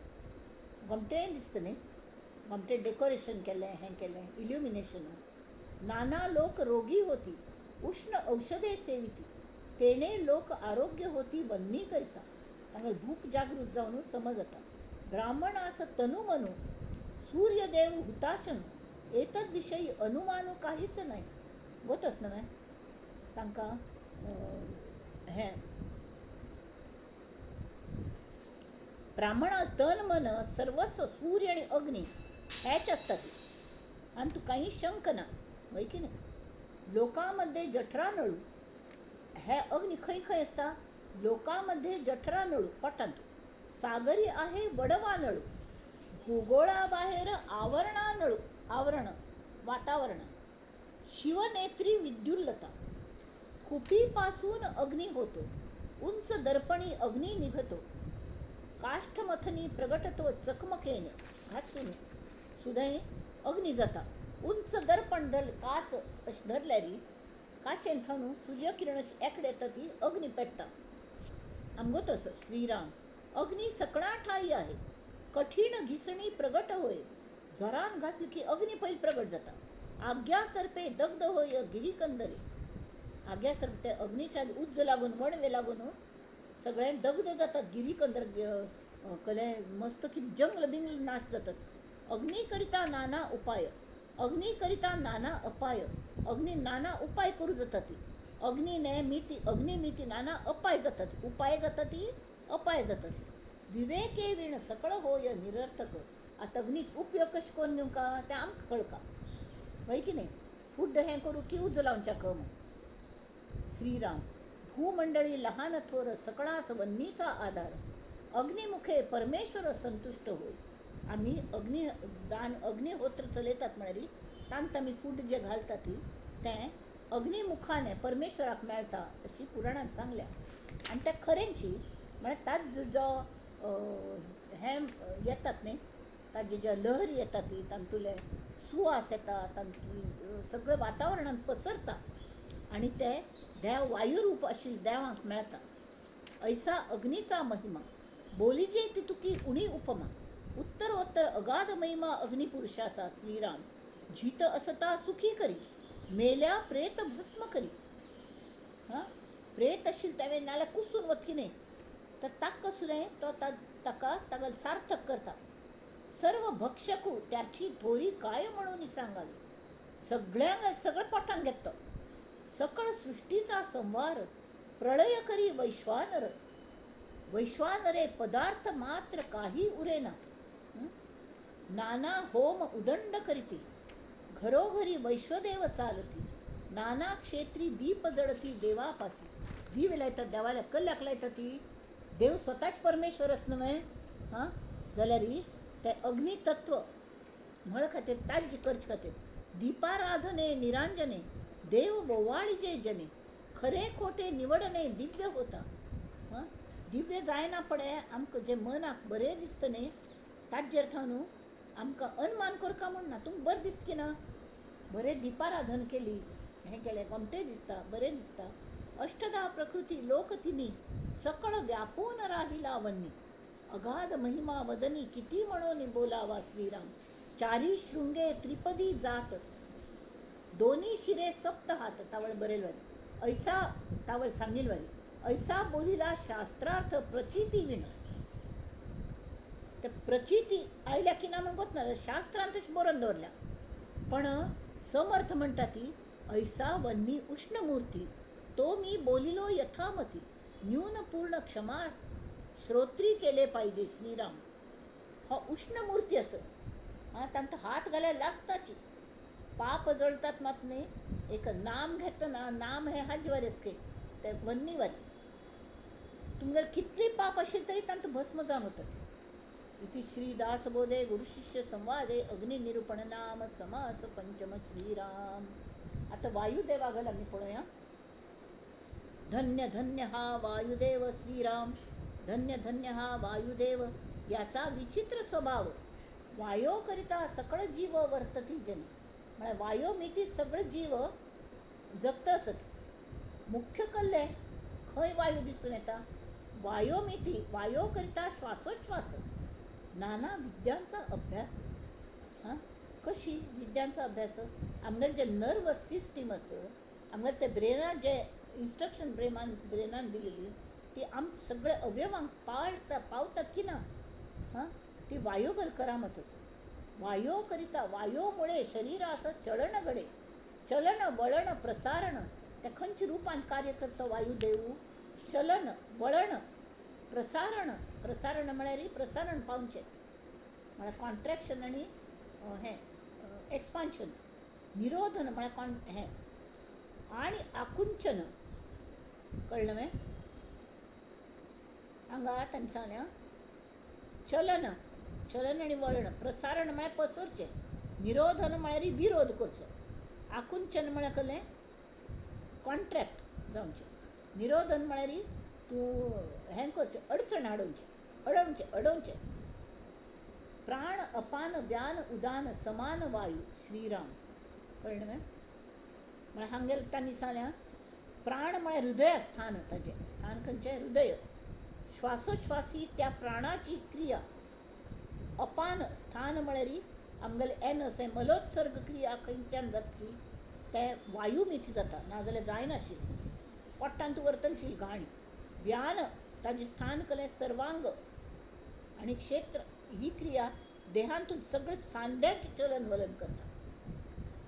गोमटें दिसता न्ही, गोमटें डेकोरेशन केलें, हें केलें, इल्युमिनेशन. नाना लोक रोगी होती, उष्ण औषधे सेविती, तेणे लोक आरोग्य होती वन्नी करता. तांकां भूक जागृत जावन समज जाता. ब्राह्मणास तनु मनु सूर्यदेव हुताशन, एतद विषयी अनुमानू काहीच नाही. गोतच न्हय तांकां हें ब्राह्मणा तन मन सर्वस्व सूर्य आनी अग्नी हेच आसता ती, आनी तूं कांय शंक ना, हय की न्ही? लोकांमध्ये जठरानळू, हे अग्नी खंय खंय आसता? लोकांमध्ये जठरानळू पोटांत, सागरी आहे वडवानळू, भूगोळा बाहेर आवरणानळू, आवरण वातावरण, शिवनेत्री विद्युल्लता. कुपीपासून अग्नी होतो, उंच दर्पणी अग्नी निघतो, काष्ठमथनी प्रगटतो चकमकेन, घासून सुद्दां अग्नी जाता. उंच दर्पण धर काच अशें धरल्यार काचेन थावन सूर्यकिरण अशें एकडे येता ती अग्नी पेट्टा. आमगो तसो श्रीराम. अग्नी सकळा ठाई आहे, कठीण घिसणी प्रगट होय. जोरान घासली की अग्नी पयलीं प्रगट जाता. आग्या सर्पे दग्ध होय गिरीकंदरे. आग्या सर्प ते अग्नीच्या उज्ज लागून वणवे लागून सगळे दग्ध जातात. गिरीकंदर कले मस्त कितें जंगल बिंगल नाश जातात. अग्नीकरिता नाना उपाय, अग्नीकरिता नाना अपाय. अग्नी नाना उपाय करूं जाता ती. अग्नी ने मिती अग्नी मिती नाना अपाय जातात. उपाय जाता ती अपाय जातात. विवेके विण सकळ होय निरर्थक. आतां अग्नीच उपयोग कशें करून घेवंका तें आमकां कळका, हय की न्ही? फुड्ड हें करूं की उजो लावच्याक म्हूण. श्रीराम. भूमंडळी लहान थोर सकळास वन्नीचा आधार. अग्निमुखे परमेश्वर संतुश्ट होय. आमी अग्नी दान अग्निहोत्र चलयतात म्हळ्यार तांत आमी फूड जें घालतात तें अग्निमुखान परमेश्वराक मेळटा अशी पुराणान सांगल्या. आनी तें खरेंची. म्हळ्यार ताज जो हें येतात न्ही, ताजे जे लहरी येतात ती तातूंतले सुवास येता, तातूंत सगळें वातावरणांत पसरता आनी ते देव वायुरूप आशिल्ले देवांक मेळटा. ऐसा अग्नीचा महिमा बोलिजे तितुकी उणी उपमा. उत्तरोत्तर अगाध महिमा अग्निपुरुषाचा. श्रीराम. जित असता सुखी करी, मेल्या प्रेत भस्म करी. हां, प्रेत आशिल्लें तेवें नाल्यार कुसून वतकी न्ही, तर ताका सुद्दां तो ताका ताका सार्थक करता. सर्व भक्षकू त्याची थोरी काय म्हणून सांगावी. सगळ्यांक सगळें पोटान घेता. सकळ सृष्टीचा संवार प्रळय करी वैश्वानर. वैश्वानरे पदार्थ मात्र काही उरेना. नाना होम उदंड करीती, घरोघरी वैश्वदेव चालती. नाना क्षेत्री दीप जळती देवापाशी. दिवे लायतात देवाल्या, कल्ल्याक लायतात ती. देव स्वताच परमेश्वरच न्हय. हां, जाल्यार ते अग्नितत्व म्हळ खातीर ताज्य करचे खातीर दीपाराधने निरांजने देव बोवाळीजे जने. खरे खोटे निवडणे दिव्य होता. हां, दिव्य जायना पडे आमकां जें मनाक बरें दिसता न्ही ताजेर थावन आमकां अनमान करका म्हूण ना. तुमकां बरें दिसता की ना, बरें दीपाराधन केली, हें केलें, गोमटें दिसता, बरें दिसता. अष्टधा प्रकृती लोक तिनी सकळ व्यापून राहिला वन्नी. अगाध महिमा वदनी किती म्हणून बोलावा. श्रीराम. चारी शृंगे त्रिपदी जात, दोन्ही शिरे सप्त हात. तावळ बरेलवारी ऐसा तावळ सांगीलवारी ऐसा बोलिला शास्त्रार्थ प्रचिती विण. ते प्रचिती आयल्या की ना म्हण गोत ना, शास्त्रांत तशें बरोवन दवरल्या. पण समर्थ म्हणटा ती ऐसा वन्नी उष्णमूर्ती तो मी बोलिलो यथामती. न्यून पूर्ण क्षमा श्रोत्री केले पाहिजे. श्रीराम. हो उष्णमूर्ती असं. हां, तांकां हात घाल्यार लासताची. पाप जळतात मात न्ही. एक नाम घेतना नाम हें हाजे वारी ते वन्नी वारी तुमगेले कितली पाप आशिल्ली तरी तांकां भस्म जावन वता ती. इति श्री दासबोधे गुरुशिष्य संवादे अग्निनिरूपण नाम समास पंचम. श्रीराम. आतां वायुदेवा घाल आमी पळोवया. धन्य धन्य हा वायुदेव. श्रीराम. धन्य धन्य हा वायुदेव याचा विचित्र स्वभाव. वायोकरिता सकळ जीव वर्तती जनी. म्हळ्यार वायो मिती सगळे जीव जगता आसत. मुख्य कल्ले खंय वायू दिसून येता? वायोमिती वायोकरिता श्वासोश्वास नाना विद्यांचा अभ्यास. हां, कशी विद्यांचा अभ्यास? आमगेलें जें नर्वस सिस्टीम आसा, आमगेलें ते ब्रेनान जे इन्स्ट्रक्शन ब्रेनान दिलेली ती आम सगळे अवयवांक पाळटा पावतात की ना. हां, ती वायुबल करामत आसा. वायोकरिता वायोमुळे शरीरास चलन घडे. चलन वळण प्रसारण त्या खंयच्या रुपान कार्य करता वायुदेव? चलन वळण प्रसारण. प्रसारण म्हळ्यार प्रसारण पावचें म्हळ्यार कॉन्ट्रॅक्शन आनी हें एक्सपान्शन. निरोधन म्हळ्यार हें आनी आकुंचन. कळ्ळें मगे? हांगा तांणी सांगलें चलन चलन आनी वळण. प्रसारण म्हळ्यार पसरचें, निरोधन म्हळ्यार विरोध करचो, आकुंचन म्हळ्यार कसलें? कॉन्ट्रॅक्ट जावचें, निरोधन म्हळ्यार तूं हें करचें, अडचण हाडोवची, अडोवचें अडोवचें. प्राण अपान व्यान उदान समान वायू श्रीराम. कळ्ळें न्हय? म्हळ्यार हांगेलें तांणी सांगलें, प्राण म्हळ्यार हृदय स्थान, ताजें स्थान खंयचें? हृदय. श्वासोश्वास ही त्या प्राणाची क्रिया. अपान स्थान म्हळ्यार आमगेलें एनस हें मलोत्सर्ग क्रिया खंयच्यान जातली? ते वायू मिथी जाता, नाजाल्यार जायनाशिल्लें, पोटांत व्हरतली घाण. व्यान ताजें स्थान कलें सर्वांग आनी क्षेत्र ही क्रिया देहांतून सगळें सांद्यांचें चलन वलन करता.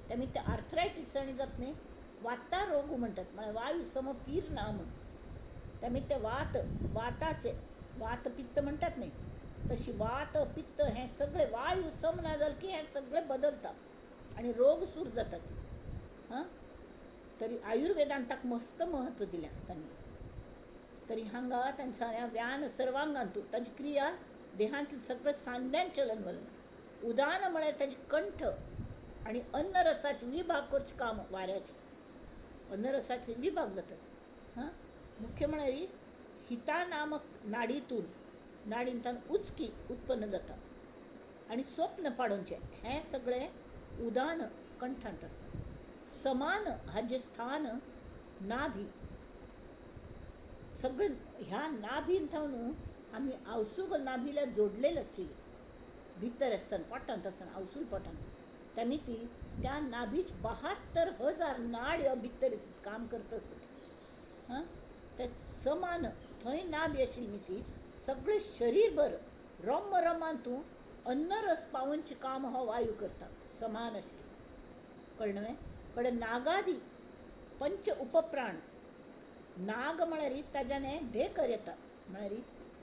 तेमी ते आर्थरायटीस आनी जाता न्ही, वाता रोगू म्हणटात, म्हळ्यार वायू सम फिरना म्हूण. तेमी ते वात, वाताचे वात पित्त म्हणटात न्ही, तशी वात पित्त हें सगळें वायू सम ना जालें की हें सगळें बदलता आनी रोग सूर जातात. हां, तरी आयुर्वेदान ताका मस्त म्हत्व दिलें तांणी. तरी हांगा तांणी सांगलें व्यान सर्वांगांतू ताजी क्रिया देहांतलें सगळें सांद्यान चलन वलन. उदान म्हळ्यार ताजे कंठ आनी अन्नरसाचे विभाग करचें काम वाऱ्याचें, अन्नरसाचे विभाग जातात. हां, मुख्य म्हळ्यार हिता नामक नाडीतून नाडींतल्यान उचकी उत्पन्न जाता आनी स्वप्न पाडोवचें हें सगळें उदान कंठांत आसता. समान हाजें स्थान नाभी. सगळें ह्या नाभीन थावन आमी आवसूल नाभीला जोडलेलें आशिल्लें, भितर आसतना पोटांत आसतना आवसूल पोटांत. तेमी ती त्या नाभीच 72,000 नाड्यो भितर काम करता आसत. हां, ते समान थंय नाभी आशिल्ली ती सगळें शरीरभर रोम रोमान तूं अन्नरस पावोवचें काम हो वायू करता, समान आशिल्ली. कळ्ळें न्हय? कडेन नागादी पंच उपप्राण. नाग म्हळ्यार ताज्यान ढेकर येता, म्हळ्यार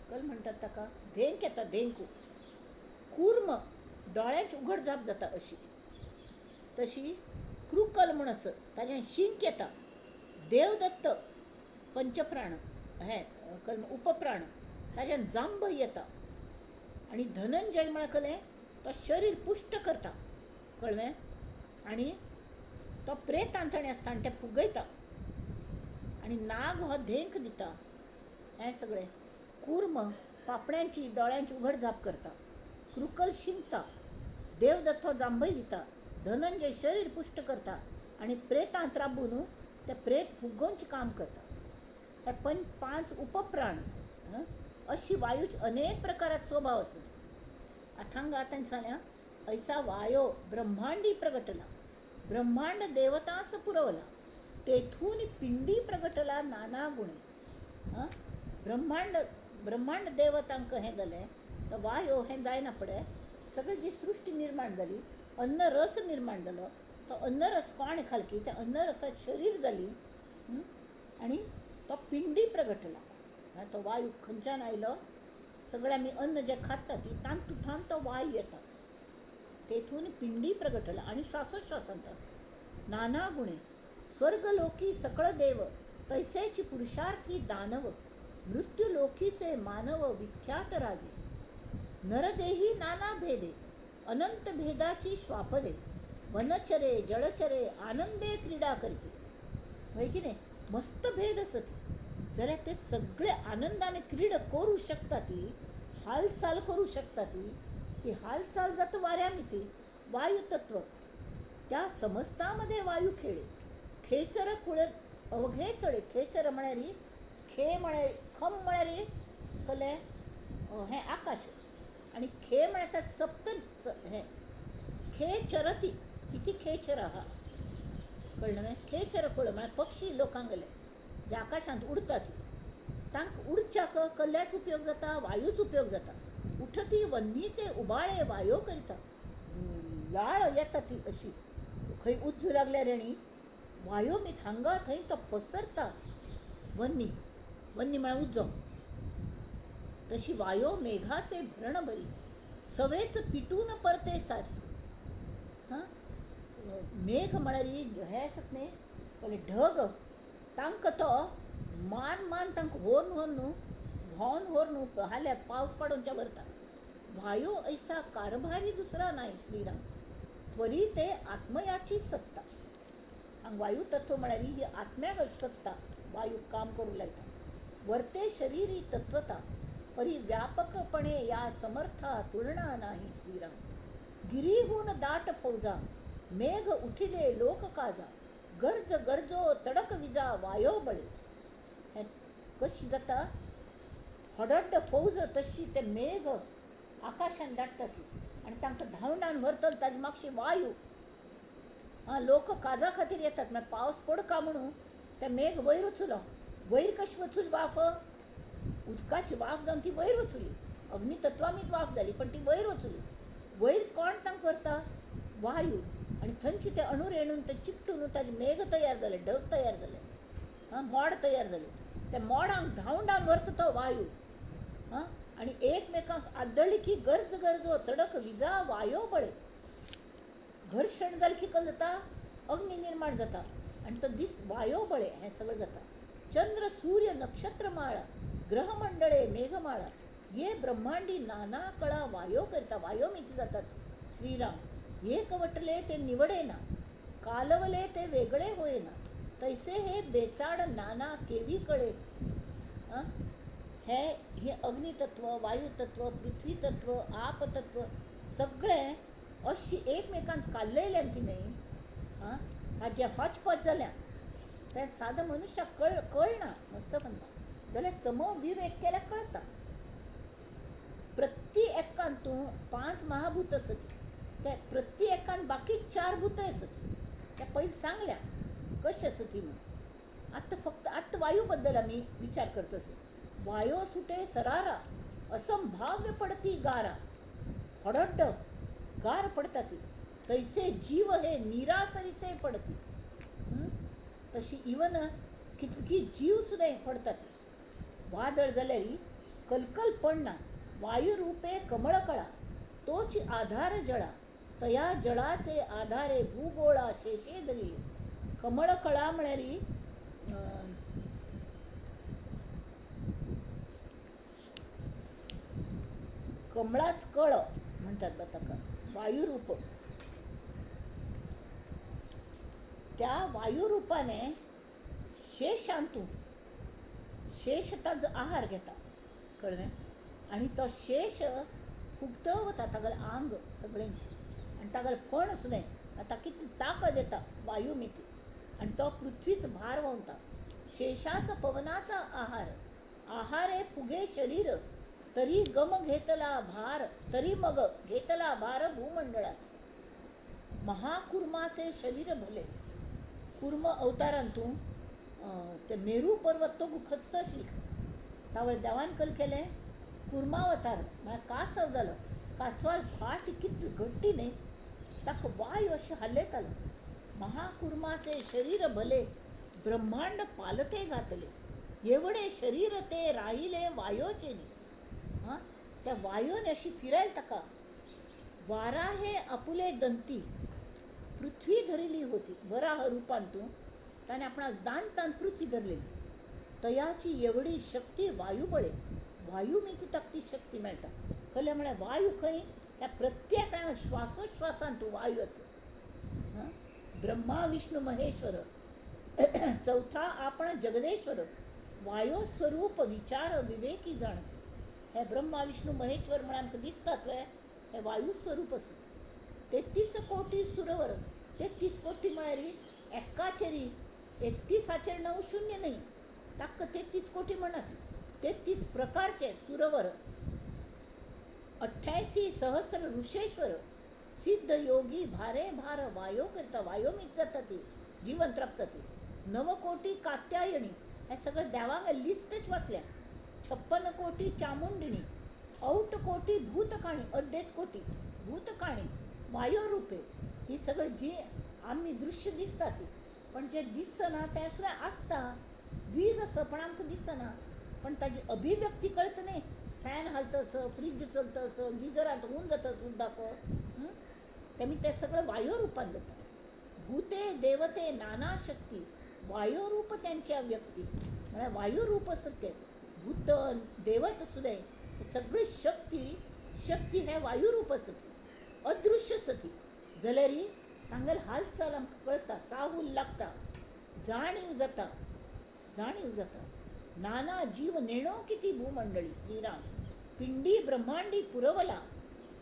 कल म्हणटात ताका धेंक येता, धेंकू. कूर्म दोळ्यांची उघड झाप जाता अशी, तशी क्रुकल म्हूण आसा ताज्यान शींक येता. देवदत्त पंचप्राण हें कल उपप्राण ताज्यान जांभ येता. आनी धनंजय म्हळ्यार कलें तो शरीर पुश्ट करता, कळ्ळें? आनी तो प्रेतांतणे आसता आनी तें फुगयता. आनी नाग हो धेंक दिता. हें सगळें कूर्म पापण्यांची दोळ्यांची उघड झाप करता, क्रुकल शिंकता, देवदत्त हो जांभय दिता, धनंजय शरीर पुश्ट करता आनी प्रेतांत राबून ते प्रेत फुगोवचें काम करता. हे 5 उपप्राण अशी वायूच अनेक प्रकारात स्वभाव आसत. आतां हांगा तांणी सांगलें ऐसा वायो ब्रह्मांडी प्रगटला, ब्रह्मांड देवतांस पुरवला, तेथून पिंडी प्रगटला नाना गुणे. ब्रह्मांड ब्रह्मांड देवतांक हें जालें तर वायो हें जायना पडे सगळी जी सृश्टी निर्माण जाली, अन्नरस निर्माण जालो, तो अन्नरस कोण खालकी त्या अन्नरसात शरीर जाली आनी तो पिंडी प्रगटला. तो वायू खंयच्यान आयलो? सगळें आमी अन्न जें खाता ती तातूंतल्यान तो वायू येता, तेथून पिंडी प्रगटला आनी श्वासोश्वासांत नाना गुणे. स्वर्गलोकी सकळ देव तैसेची पुरुषार्थी दानव, मृत्युलोकीचे मानव विख्यात राजे, नरदेही नाना भेदे अनंत भेदाची श्वापदे, वनचरे जळचरे आनंदे क्रीडा करते. हय की नाही? मस्त भेद आसत जाल्यार ते सगळे आनंदाने क्रीडा करूं शकता, ती हालचाल करूं शकता, ती ती हालचाल जाता वाऱ्या मिती वायू तत्व त्या समस्तामध्ये वायू खेळे. खेचर कुळ अवघे चळे. खेचर म्हळ्यार खे म्हळ्यार खम म्हळ्यार कले हें आकाश आनी खे म्हळ्यार सप्त हें खेचरती इति खेचर. कळ्ळें न्हय? खेचर कुळ म्हळ्यार पक्षी लोकांगेले जे आकाशांत उडतात तांकां उडच्याक कल्याच उपयोग जाता, वायूच उपयोग जाता. उठती वन्नीचे उबाळे वायो करिता, लाळ येता ती अशी खंय उज्जू लागल्यार आनी वायो मी हांगा थंय तो पसरता. वन्नी वन्नी म्हळ्यार उजो. तशी वायो मेघाचे भरण बरी सवेच पिटून परते सारी. हां, मेघ म्हळ्यार हें आसत न्ही कळ्ळें ढग, तांकां तो मान मान तांकां व्हरून व्हरून व्हांवन व्हरून हाल्या पावस पाडोवच्या व्हरता. वायो ऐसा कारभारी दुसरा नाही श्रीराम, त्वरिते आत्मयाची सत्ता. हांगा वायू तत्व म्हळ्यार ही आत्म्यागत सत्ता वायू काम करूंक लायता. वर्ते शरीरी तत्वता परी व्यापकपणे या समर्था तुलना नाही श्रीराम. गिरीहून दाट फौजा मेघ उठिले लोक काजा गर्ज गर्जो तडक विजा वायो बळे. हें कशी जाता हडड्ड फौज तशी ते मेघ आकाशान दाटता ती आनी तांकां धांवडावन व्हरतलो ताजे मागशी वायू. आं, लोक काजा खातीर येतात मागीर पावस पडका म्हणून ते मेघ वयर वचुलो. वयर कशी वचूल वाफ, उदकाची वाफ जावन ती वयर वचुली. अग्नितत्वामीच वाफ जाली पण ती वयर वचुली. वयर कोण तांकां व्हरता, वायू. आनी थंयचे ते अणुरेणून ते चिकटून ताजे मेघ तयार जाले, ढग तयार जाले, आं मोड तयार जाले. त्या मोडांक धांवडावन व्हरता तो वायू. आं, आनी एकमेकांक आदळ्ळी की गर्ज गर्जो तडक विजा वायो बळे. घर्शण जालें की कल जाता, अग्नी निर्माण जाता आनी तो दीस वायो बळे हें सगळें जाता. चंद्र सूर्य नक्षत्रमाळा ग्रहमंडळे मेघमाळा ये ब्रह्मांडी नाना कळा वायो करता, वायो मिती जातात श्रीराम. एक वटले ते निवडे ना कालवले ते वेगळे होयना तैसे हे बेचाड नाना केवी कळे. हे हे अग्नितत्व वायुतत्व पृथ्वीतत्व आपतत्व सगळें अशी एकमेकांत कालयल्यान ती न्हय. आं, हाजें हॉचपॉच जाल्यान तें सादा मनुष्याक कळना मस्त म्हणटा जाल्यार समविवेक केल्यार कळटा. प्रति एकान तूं 5 महाभूत आसत, ते प्रति एकान बाकी 4 भूत आसत. ते पयलीं सांगल्या कशें आसा ती म्हणून. आतां फक्त आतां वायू बद्दल आमी विचार करता आसा. वायो सुटे सरारा असंभाव्य पडती गारा हडड्ड गार पडटा ती तैसे जीव हे निरासरीचे पडती. तशी इवन कितकी जीव सुद्दां पडटा ती. वादळ जाल्यार कलकल पडना वायुरूपे कमळकळा तोच आधार जळा तया जळाचे आधारे भूगोळा शेषे धरिले. कमळकळा म्हळ्यार कमळाच कळ म्हणटात बा ताका, वायुरूप. त्या वायुरूपाने शेषांतू शेष ताजो आहार घेता, कळ्ळें. आनी तो शेष फुगत वता तागेलें आंग सगळेंच आनी तागेलें फण सुद्दां आतां कितली ताकद येता वायू मिती आनी तो पृथ्वीच भार व्हांवता. शेषाचो पवनाचो आहार आहारे फुगे शरीर तरी गम घेतला भार तरी मग घेतला भार भूमंडळाचा. महाकुर्माचे शरीर भले कुर्म अवतारांतू ते मेरू पर्वत तो खचत आशिल्लो. तावळ देवान कल केलें कुर्मावतार म्हळ्यार कासव जालो. कासवाल फाट कितली घट्टी न्हय ताका वायू अशें हालयतालो. महाकुर्माचे शरीर भले ब्रह्मांड पालते घातले एवढे शरीर ते राहिले वायोचे न्ही. हां, त्या वायून अशी फिरायला ताका. वारा हे आपुले दंती पृथ्वी धरिली होती. वराह रूपांतू ताणें आपणा दांतान पृथ्वी धरलेली. तयाची एवढी शक्ती वायुबळे वायू मिती ताका ती शक्ती मेळटा. खरें म्हळ्यार वायू खंय ह्या प्रत्येका श्वासोश्वासान तूं वायू आसा. ब्रह्मा विष्णू महेश्वर चौथा आपण जगदेश्वर वायो स्वरूप विचार विवेकी जाणते. हे ब्रह्मा विष्णू महेश्वर म्हळ्यार आमकां दिसतात वे हे वायू स्वरूप आसत. 33 कोटी सुरवर 33 कोटी म्हळ्यार एकाचेर 31 9 0 न्हय ताका 33 कोटी म्हणत. 33 प्रकारचे सुरवर 88 सहस्र ऋषेश्वर सिद्ध योगी भारे भार वायो करता वायो मीत जाता ती जिवंत राबता ती. 9 कोटी कात्यायणी हे सगळें देवांक लिस्टच वाचल्या. 56 कोटी चामुंडिणी 8 कोटी भूतकाणी 2.5 कोटी भूतकाणी वायोरुपे. ही सगळी जी आमी दृश्य दिसता ती पण जे दिसना तें सुद्दां आसता. वीज आसा पण आमकां दिसना पण ताजी अभिव्यक्ती कळटा न्ही. फॅन हालता आस, फ्रीज चलता आस, गिजरांत हून जाता सुद्दां तेमी तें सगळें वायुरुपान जाता. भूते देवते नाना शक्ती वायुरूप त्यांच्या व्यक्ती म्हळ्यार वायुरूप आसता तें भूत देवत सुद्दां सगळी शक्ती शक्ती हें वायुरूप आसता ती अदृश्य आसा ती. जाल्यार तांगेली हालचाल आमकां कळटा, चाहूल लागता, जाणीव जाता, जाणीव जाता. नाना जीव नेणो किती भूमंडळी. श्रीराम पिंडी ब्रह्मांडी पुरवला,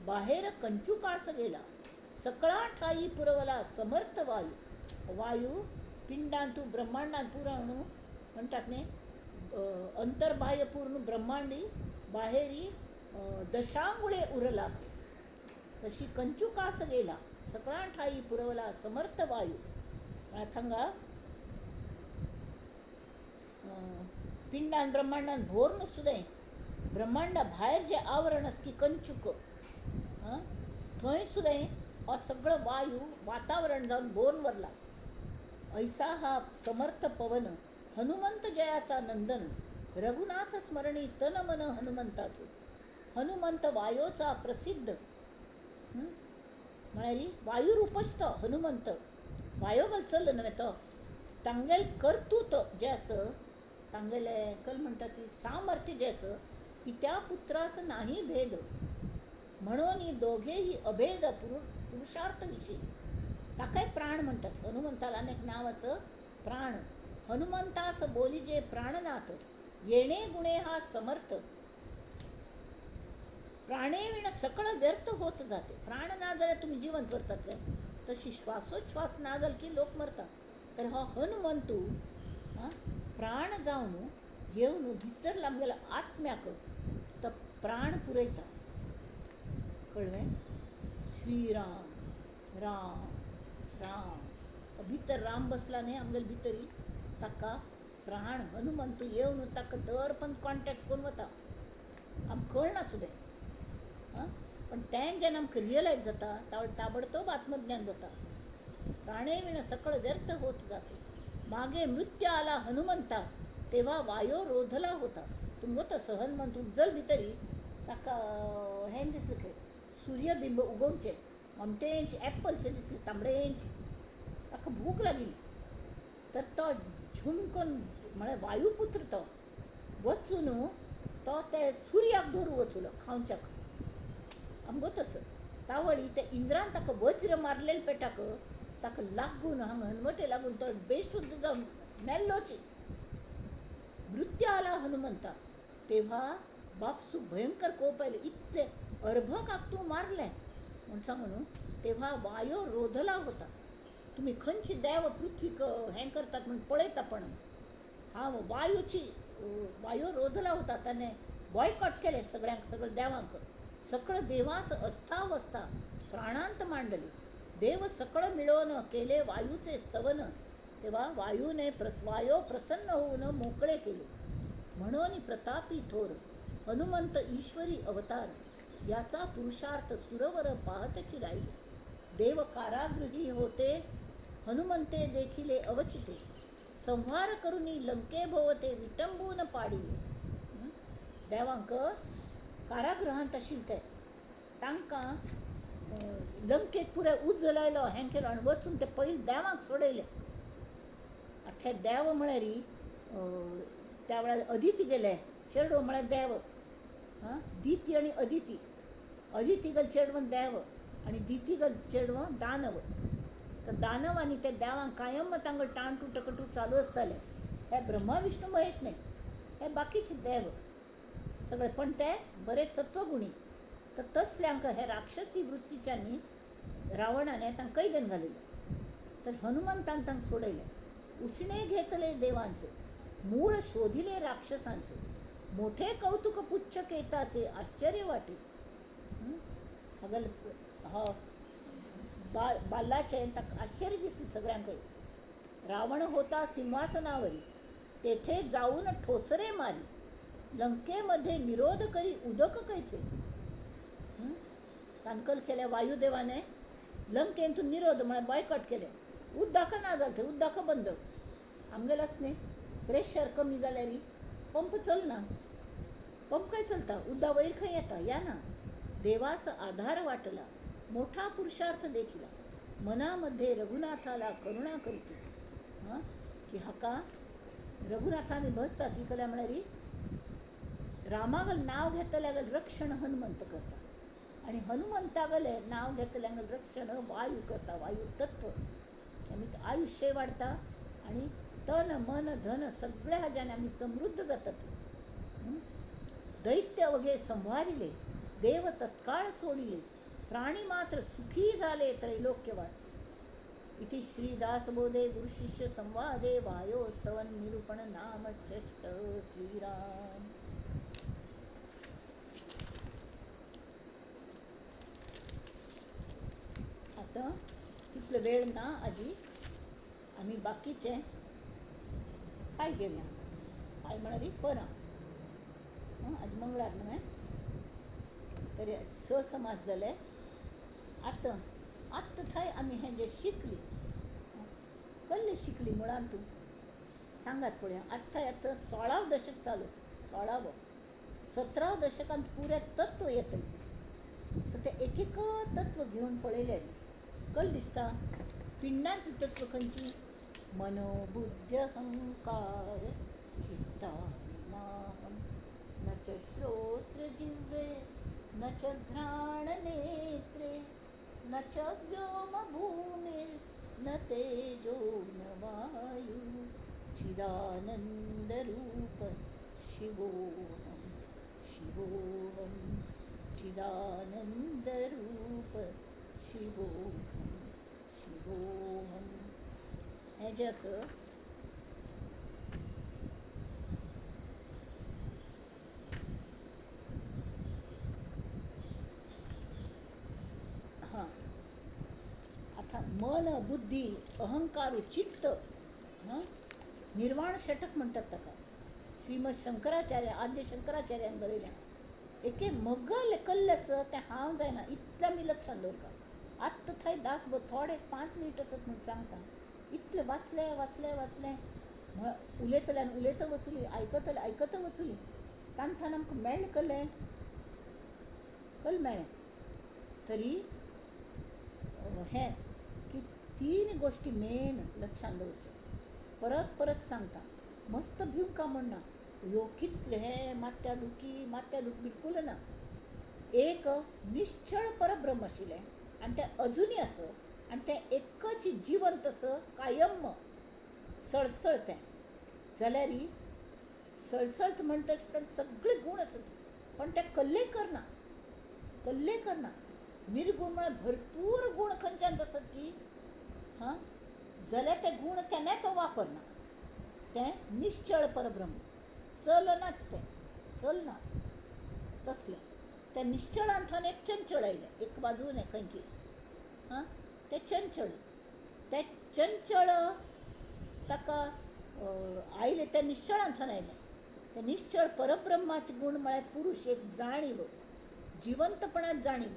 बाहेर कंचुकास गेला. सकळा ठाई पुरवला समर्थ वायू. वायू पिंडांतू ब्रह्मांडांत पुरवणू म्हणतात न्ही, अंतर्बाह्य पूर्ण ब्रह्मांडी बाहेरी दशांगुळे उरला. तशी कंचुकास गेला, सकळा ठाई पुरवला समर्थ वायू. थांगा पिंडान ब्रह्मांडान भोर सुद्दां ब्रह्मांडा भायर जे आवरण आसा की कंचूक थंय सुद्दां हो सगळो वायू वातावरण जावन भोरून वरला. ऐसा हा समर्थ पवन हनुमंत जयाचा नंदन, रघुनाथ स्मरणी तन मन हनुमंताचे. हनुमंत वायोचा प्रसिद्ध म्हळ्यार वायुरूपच तो हनुमंत. वायो गल न्हय तो तांगेल कर्तृत्व जें आसा, तांगेलें कल म्हणटा ती सामर्थ्य जें आसा, पित्या पुत्रास नाही भेद, म्हणून दोघेही अभेद पुरुषार्थ विषयी. ताकाय प्राण म्हणटात. हनुमंताला आनी एक नांव आसा प्राण. हनुमंतास बोलिजे प्राणनाथ, येणे गुणे हा समर्थ. प्राणे विण सकळ व्यर्थ होत जाते. प्राण ना जाल्यार तुमी जिवंत उरतात काय? तशी श्वासोच्छ्वास ना जाल की लोक मरतात. तर हो हनुमंतू प्राण जावन येवन भितर आमगेल्या आत्म्याक तो प्राण पुरयता. कळ्ळें? श्रीराम राम राम भितर राम बसला न्ही आमगेले भितरी, ताका प्राण हनुमंतू येवन ताका दर पण कॉन्टेक्ट करून वता. आमकां कळना सुद्दां, पण तें जेन्ना आमकां रियलायज जाता ताबडतोब आत्मज्ञान जाता. प्राणे विण सकळ व्यर्थ होत जाते. मागे मृत्यू आला हनुमंता, तेव्हा वायो रोधला होता. तुमगो तसो हनुमंत उज्जल भितरी ताका हें दिसलें खंय सूर्यबिंब उगोवचें, अमटेंच एप्पलशें दिसलें, तांबडेंच. ताका भूक लागिल्ली तर तो झुमकोन म्हळ्यार वायुपुत्र तो वचून तो ते सुर्याक धरून वचलो खावच्याक. आमगो तसो तावळी ते इंद्रान ताका वज्र मारलेले पेटाक ताका लागून हांगा हनुमटे लागून तो बेशुद्ध जावन मेल्लोची. मृत्यू आला हनुमंता, तेव्हा बापसूक भयंकर कोप आयलो. इतले अर्भकाक तूं मारलें म्हूण सांगून तेव्हा वायो रोधला होता. तुमी खंयचे देव पृथ्वीक हें करतात म्हूण पळयता, पण हांव वायूची वायो रोधला होता. ताणें बॉयकॉट केलें सगळ्यांक, सगळ्या देवांक. सकळ देवास अस्तावस्था प्राणांत मांडली. देव सकळ मिळोवन केले वायूचे स्तवन. तेव्हा वायूने वायो प्रसन्न होऊन मोकळे केले. म्हणून प्रतापी थोर हनुमंत ईश्वरी अवतार, याचा पुरुषार्थ सुरवर पाहतची राहिले. देव कारागृही होते हनुमंते देखिले अवचिते, संहार करुनी लंके भोवते विटंबून पाडिले. देवांक कारागृहांत आशिल्ले ते तांकां लंकेक पुराय उजो लायलो, हें केलो आनी वचून ते पयलीं देवांक सोडयले. आतां हे देव म्हळ्यार त्या वेळार अदिती गेले चेडो म्हळ्यार देव, हां दिती आनी अदिती. अदिती गल चेडवां देव आनी दिती गल चेडवां दानव. तर दानव आनी ते देवांक कायम तांगेलो टांटू टकटू चालू आसताले. हे ब्रह्मा विष्णू महेश न्ही, हे बाकीचे देव सगळे, पण ते बरे सत्वगुणी. तर तसल्यांक हे राक्षसी वृत्तीच्यांनी रावणाने तांकां कैदेन घालिल्ले. तर हनुमंतान तांकां सोडयले. उसणे घेतले देवांचे, मूळ शोधिले राक्षसांचे, मोठे कौतुक पुच्छ केताचे आश्चर्य वाटे. हागल हो बाल्लाचें ताका आश्चर्य दिसलें सगळ्यांकय. रावण होता सिंहासनावरी, तेथे जाऊन ठोसरे मारी, लंकेमध्ये निरोध करी उदक कैचे. तांकल केल्या वायुदेवाने लंकेंतून निरोध म्हळ्यार बॉयकॉट केलें. उदक ना जालें थंय, उदक बंद. आमगेलें आसा न्ही प्रेशर कमी जाल्यार पंप चलना, पंप खंय चलता, उदक वयर खंय येता, येना. देवास आधार वाटला, मोठा पुरुषार्थ देखिला, मनामध्ये रघुनाथाला करुणा करीती. हां की हाका रघुनाथा आमी भजता ती कला म्हळ्यार रामागल नांव घेतल्यागल रक्षण हनुमंत करता आनी हनुमंतागले नांव घेतल्यागल रक्षण वायू करता, वायू तत्व. आमी आयुश्य वाडटा आनी तन मन धन सगळ्या हाज्यान आमी समृद्ध जातात. दैत्य अवघे संवारिले, देव तत्काळ सोडिले, प्राणी मात्र सुखी झाले त्रैलोक्यवासी. इति श्री दासबोधे गुरुशिष्य संवादे वायोस्तवन निरूपण नाम षष्ठ. श्रीराम. आतां तितलो वेळ ना आजी, आमी बाकीचे फाय घेवया. फाय म्हळ्यार परां. आज मंगळार न्हय, तरी 6 समास जाले. आतां आत्तां थंय आमी हें जें शिकली, कल्ली शिकली मुळांत तूं सांगात पळया. आत्तां आतां 16 दशक चालू, 16वो 17 दशकांत पुरें तत्व येतलें. तर तें एक एक तत्व घेवन पळयल्यार कल दिसता पिंडांतली तत्व खंयची? मनोबुद्ध्यहंकार चित्तानि न च श्रोत्रजिह्वे न च घ्राणनेत्रे न च व्योमभूमिर्न तेजो न वायु चिदानंदरूप शिवोऽहं शिवोऽहं चिदानंदरूप शिवोऽहं शिवोऽहं. हें जें आसा हां, आतां मन बुद्धी अहंकार चित्त, हां, निर्वाण षटक म्हणटात ताका. श्रीमद शंकराचार्य आद्य शंकराचार्यान बरयल्या. एके मगल कल्ल आसा तें हांव जायना इतलें आमी लक्षांत दवरता. आत्तां थंय दासबोध थोडे 5 मिनट आसत म्हूण सांगता. इतलें वाचलें वाचलें वाचलें, उलयतल्यान उलयता वचुली, आयकतले आयकता वचुली, तांकां आमकां मेळ्ळें कल्लें कल मेळ्ळें. तरी हें की 3 गोश्टी मेन लक्षांत दवरच्यो. परत परत सांगता, मस्त भिवका म्हण ना, ह्यो कितले हें मात्या दुखी मात्या दुख बिलकूल ना. एक निश्चळ परब्रह्म आशिल्लें आनी तें अजुनूय आसा आनी तें एकच जिवंत आसा, कायम सळसळतें. जाल्यार सळसळत म्हणटा सगळे गूण आसत, पण ते कल्ले करना, कल्ले करना. निर्गूण म्हळ्यार भरपूर गूण खंयच्यान आसत की हां, जाल्यार ते गूण केन्नाय तो वापरना. तें निश्चळ परब्रह्म चलनाच, तें चलना तसलें. त्या निश्चळांतल्यान एक चंचळ आयलें, एक बाजून खंयची हां, तें चंचळ, तें चंचळ ताका आयलें, त्या निश्चळांतल्यान आयलें. तें निश्चळ परब्रह्माचे गूण म्हळ्यार पुरूश एक जाणीव, जिवंतपणांत जाणीव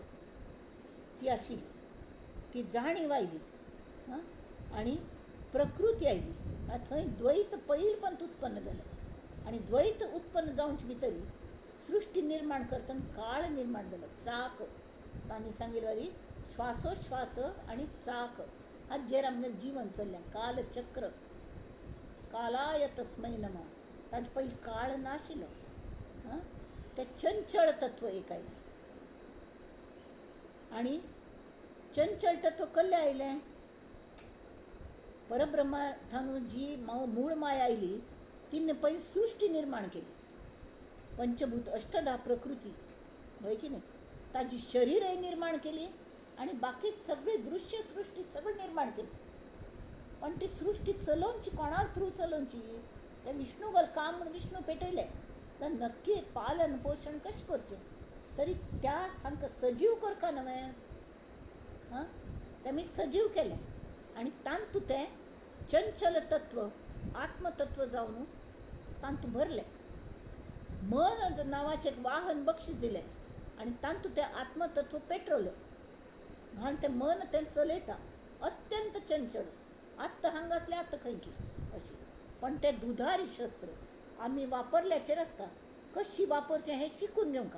ती आशिल्ली, ती जाणीव आयली हां, आनी प्रकृती आयली. थंय द्वैत पयलीपंत उत्पन्न जालें आनी द्वैत उत्पन्न जावचे भितर सृश्टी निर्माण करतना काळ निर्माण जालो. चाक तांणी सांगिल्ले वरी श्वासोश्वास आनी चाक हाजेर आमगेलें जीवन चल्लें. कालचक्र, कालाय तस्मै नमः. ताजे पयलीं काळ नाशिल्लो. हां, तें चंचळ तत्व एक आयलें आनी चंचळ तत्व कल्लें आयलें? परब्रह्माथानू जी मूळ माया आयली तिणे पयलीं सृश्टी निर्माण केली. पंचभूत अष्टधा प्रकृती, हय की न्ही, ताजी शरीरय निर्माण केली आनी बाकी सगळी दृश्य सृश्टी सगळी निर्माण केली. पण ती सृश्टी चलोवची कोणा थ्रू चलोवची? ते विष्णू गल काम म्हूण विष्णू पेटयले तर नक्की पालन पोशण कशें करचें? तरी त्या सामकें सजीव करका न्हय, हां, तेमी सजीव केलें आनी तांतू तें चंचल तत्व आत्मतत्व जावन तांतू भरलें. मन नांवाचें एक वाहन बक्षीस दिलें आनी तांतू तें आत्मतत्व पेट्रोल घालून तें मन तें चलयता. अत्यंत चंचल, आत्तां हांगा आसलें आत्तां खंय की अशें. पण तें दुधारी शस्त्र आमी वापरल्याचेर आसता, कशी वापरचें हें शिकून घेवंक.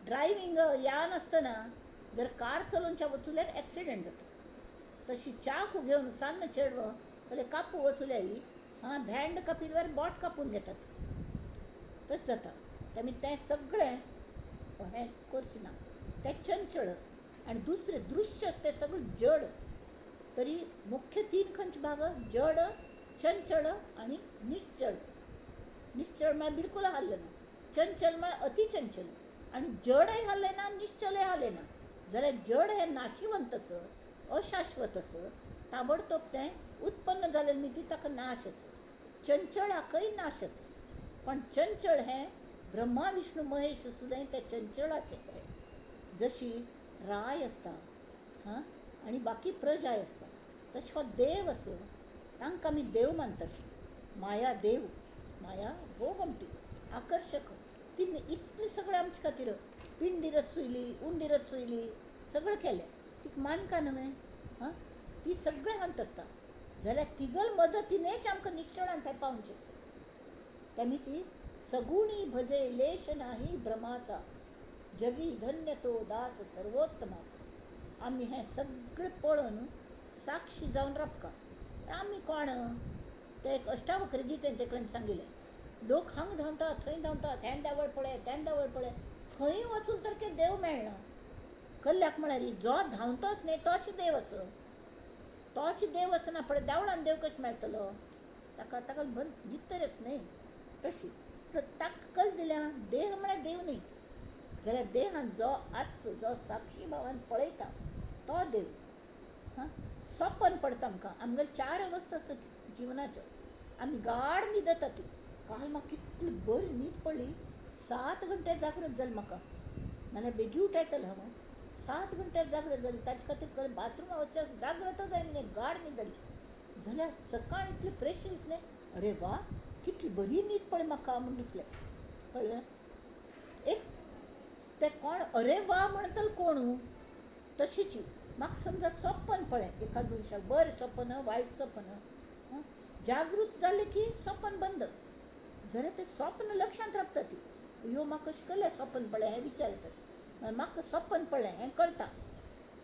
ड्रायव्हींग यान आसतना जर कार चलोवच्या वचुल्यार एक्सिडंट जाता, तशी चाकू घेवन सान्न चेडवां जाल्यार कापू वचुल्यार हां भेंड कापिल्यार बोट कापून घेतात, तशें जाता. तेमी तें सगळें हें करचें ना, तें चंचळ. आनी दुसरें दृश्य आसा तें सगळें जड. तरी मुख्य 3 खंयचे भाग? जड, चंचळ आनी निश्चळ. निश्चळ म्हळ्यार बिलकूल हाल्लें ना, चंचल म्हळ्यार अतिचंचल. आनी जडय हाल्लें ना, निश्चलय हाल्लें ना. जाल्यार जड हें नाशिवंत आसा, अशाश्वत आसा, ताबडतोब तें उत्पन्न जालें न्ही ताका नाश आसा. चंचळाकय नाश आसा. पण चंचळ हें ब्रह्मा विष्णू महेश सुद्दां त्या चंचळाचें. जशी राय आसता हां आनी बाकी प्रजाय आसता, तशें हो देव आसा. तांकां आमी देव मानतात. माया देव, माया भोव गमती आकर्शक. ती इतलें सगळें आमचे खातीर पिंडी रचयली, उंडी रचयली, सगळें केलें. तिका मानका न्हय हां, ती सगळें हांत आसता. जाल्यार तिगल मदतीनेच आमकां निश्चळान थंय पावचें आसा. तेमी ती सगुणी भजे लेश नाही भ्रमाचा, जगी धन्य तो दास सर्वोत्तमाचा. आमी हें सगळें पळोवन साक्षी जावन राबका. आमी कोण? ते एक अष्टावक्र गीतेन तेकल्यान सांगिल्लें, लोक हांगा धांवता, थंय धांवता, त्यान दावळ पळय, त्यान दावळ पळय, खंय वचून तर के देव मेळना. कल्ल्याक म्हळ्यार जो धांवतोच न्ही तोच देव आसा. तोच देव आसना पळय देवळान देव कशें मेळटलो? ताका ताका भितर आसा न्ही. तशी तर ताका कल दिल्या देह म्हळ्यार देव न्ही, जाल्यार देहान जो आस, जो साक्षी भावान पळयता तो देव. हां, सपन पडटा आमकां. आमगेले चार अवस्था आसा जिवनाच्यो. आमी गाढ न्हिदता ती. काल म्हाका कितली बरी न्हीद पडली, 7 घंटे जागृत जालें म्हाका. नाल्यार बेगी उठायतालें हांव. 7 घंटे जागृत जालें. ताचे खातीर बाथरुमा वचचें जागृत जायना, गाढ न्हिदली. जाल्यार सकाळ इतली फ्रेश दिसलें, अरे वा कितली बरी न्हीद पडली म्हाका म्हूण दिसलें. कळ्ळें? एक ते कोण अरे वा म्हणटलो कोणू तशीची म्हाका समजा सपन पळय एखाद मनशाक, बरें सपन वायट सपन, जागृत जालें की सपन बंद. जाल्यार तें सपन लक्षांत रावता. ती ह्यो म्हाका कशें केलें सपन पळय हें विचार येतात. म्हाका सपन पळय हें कळटा,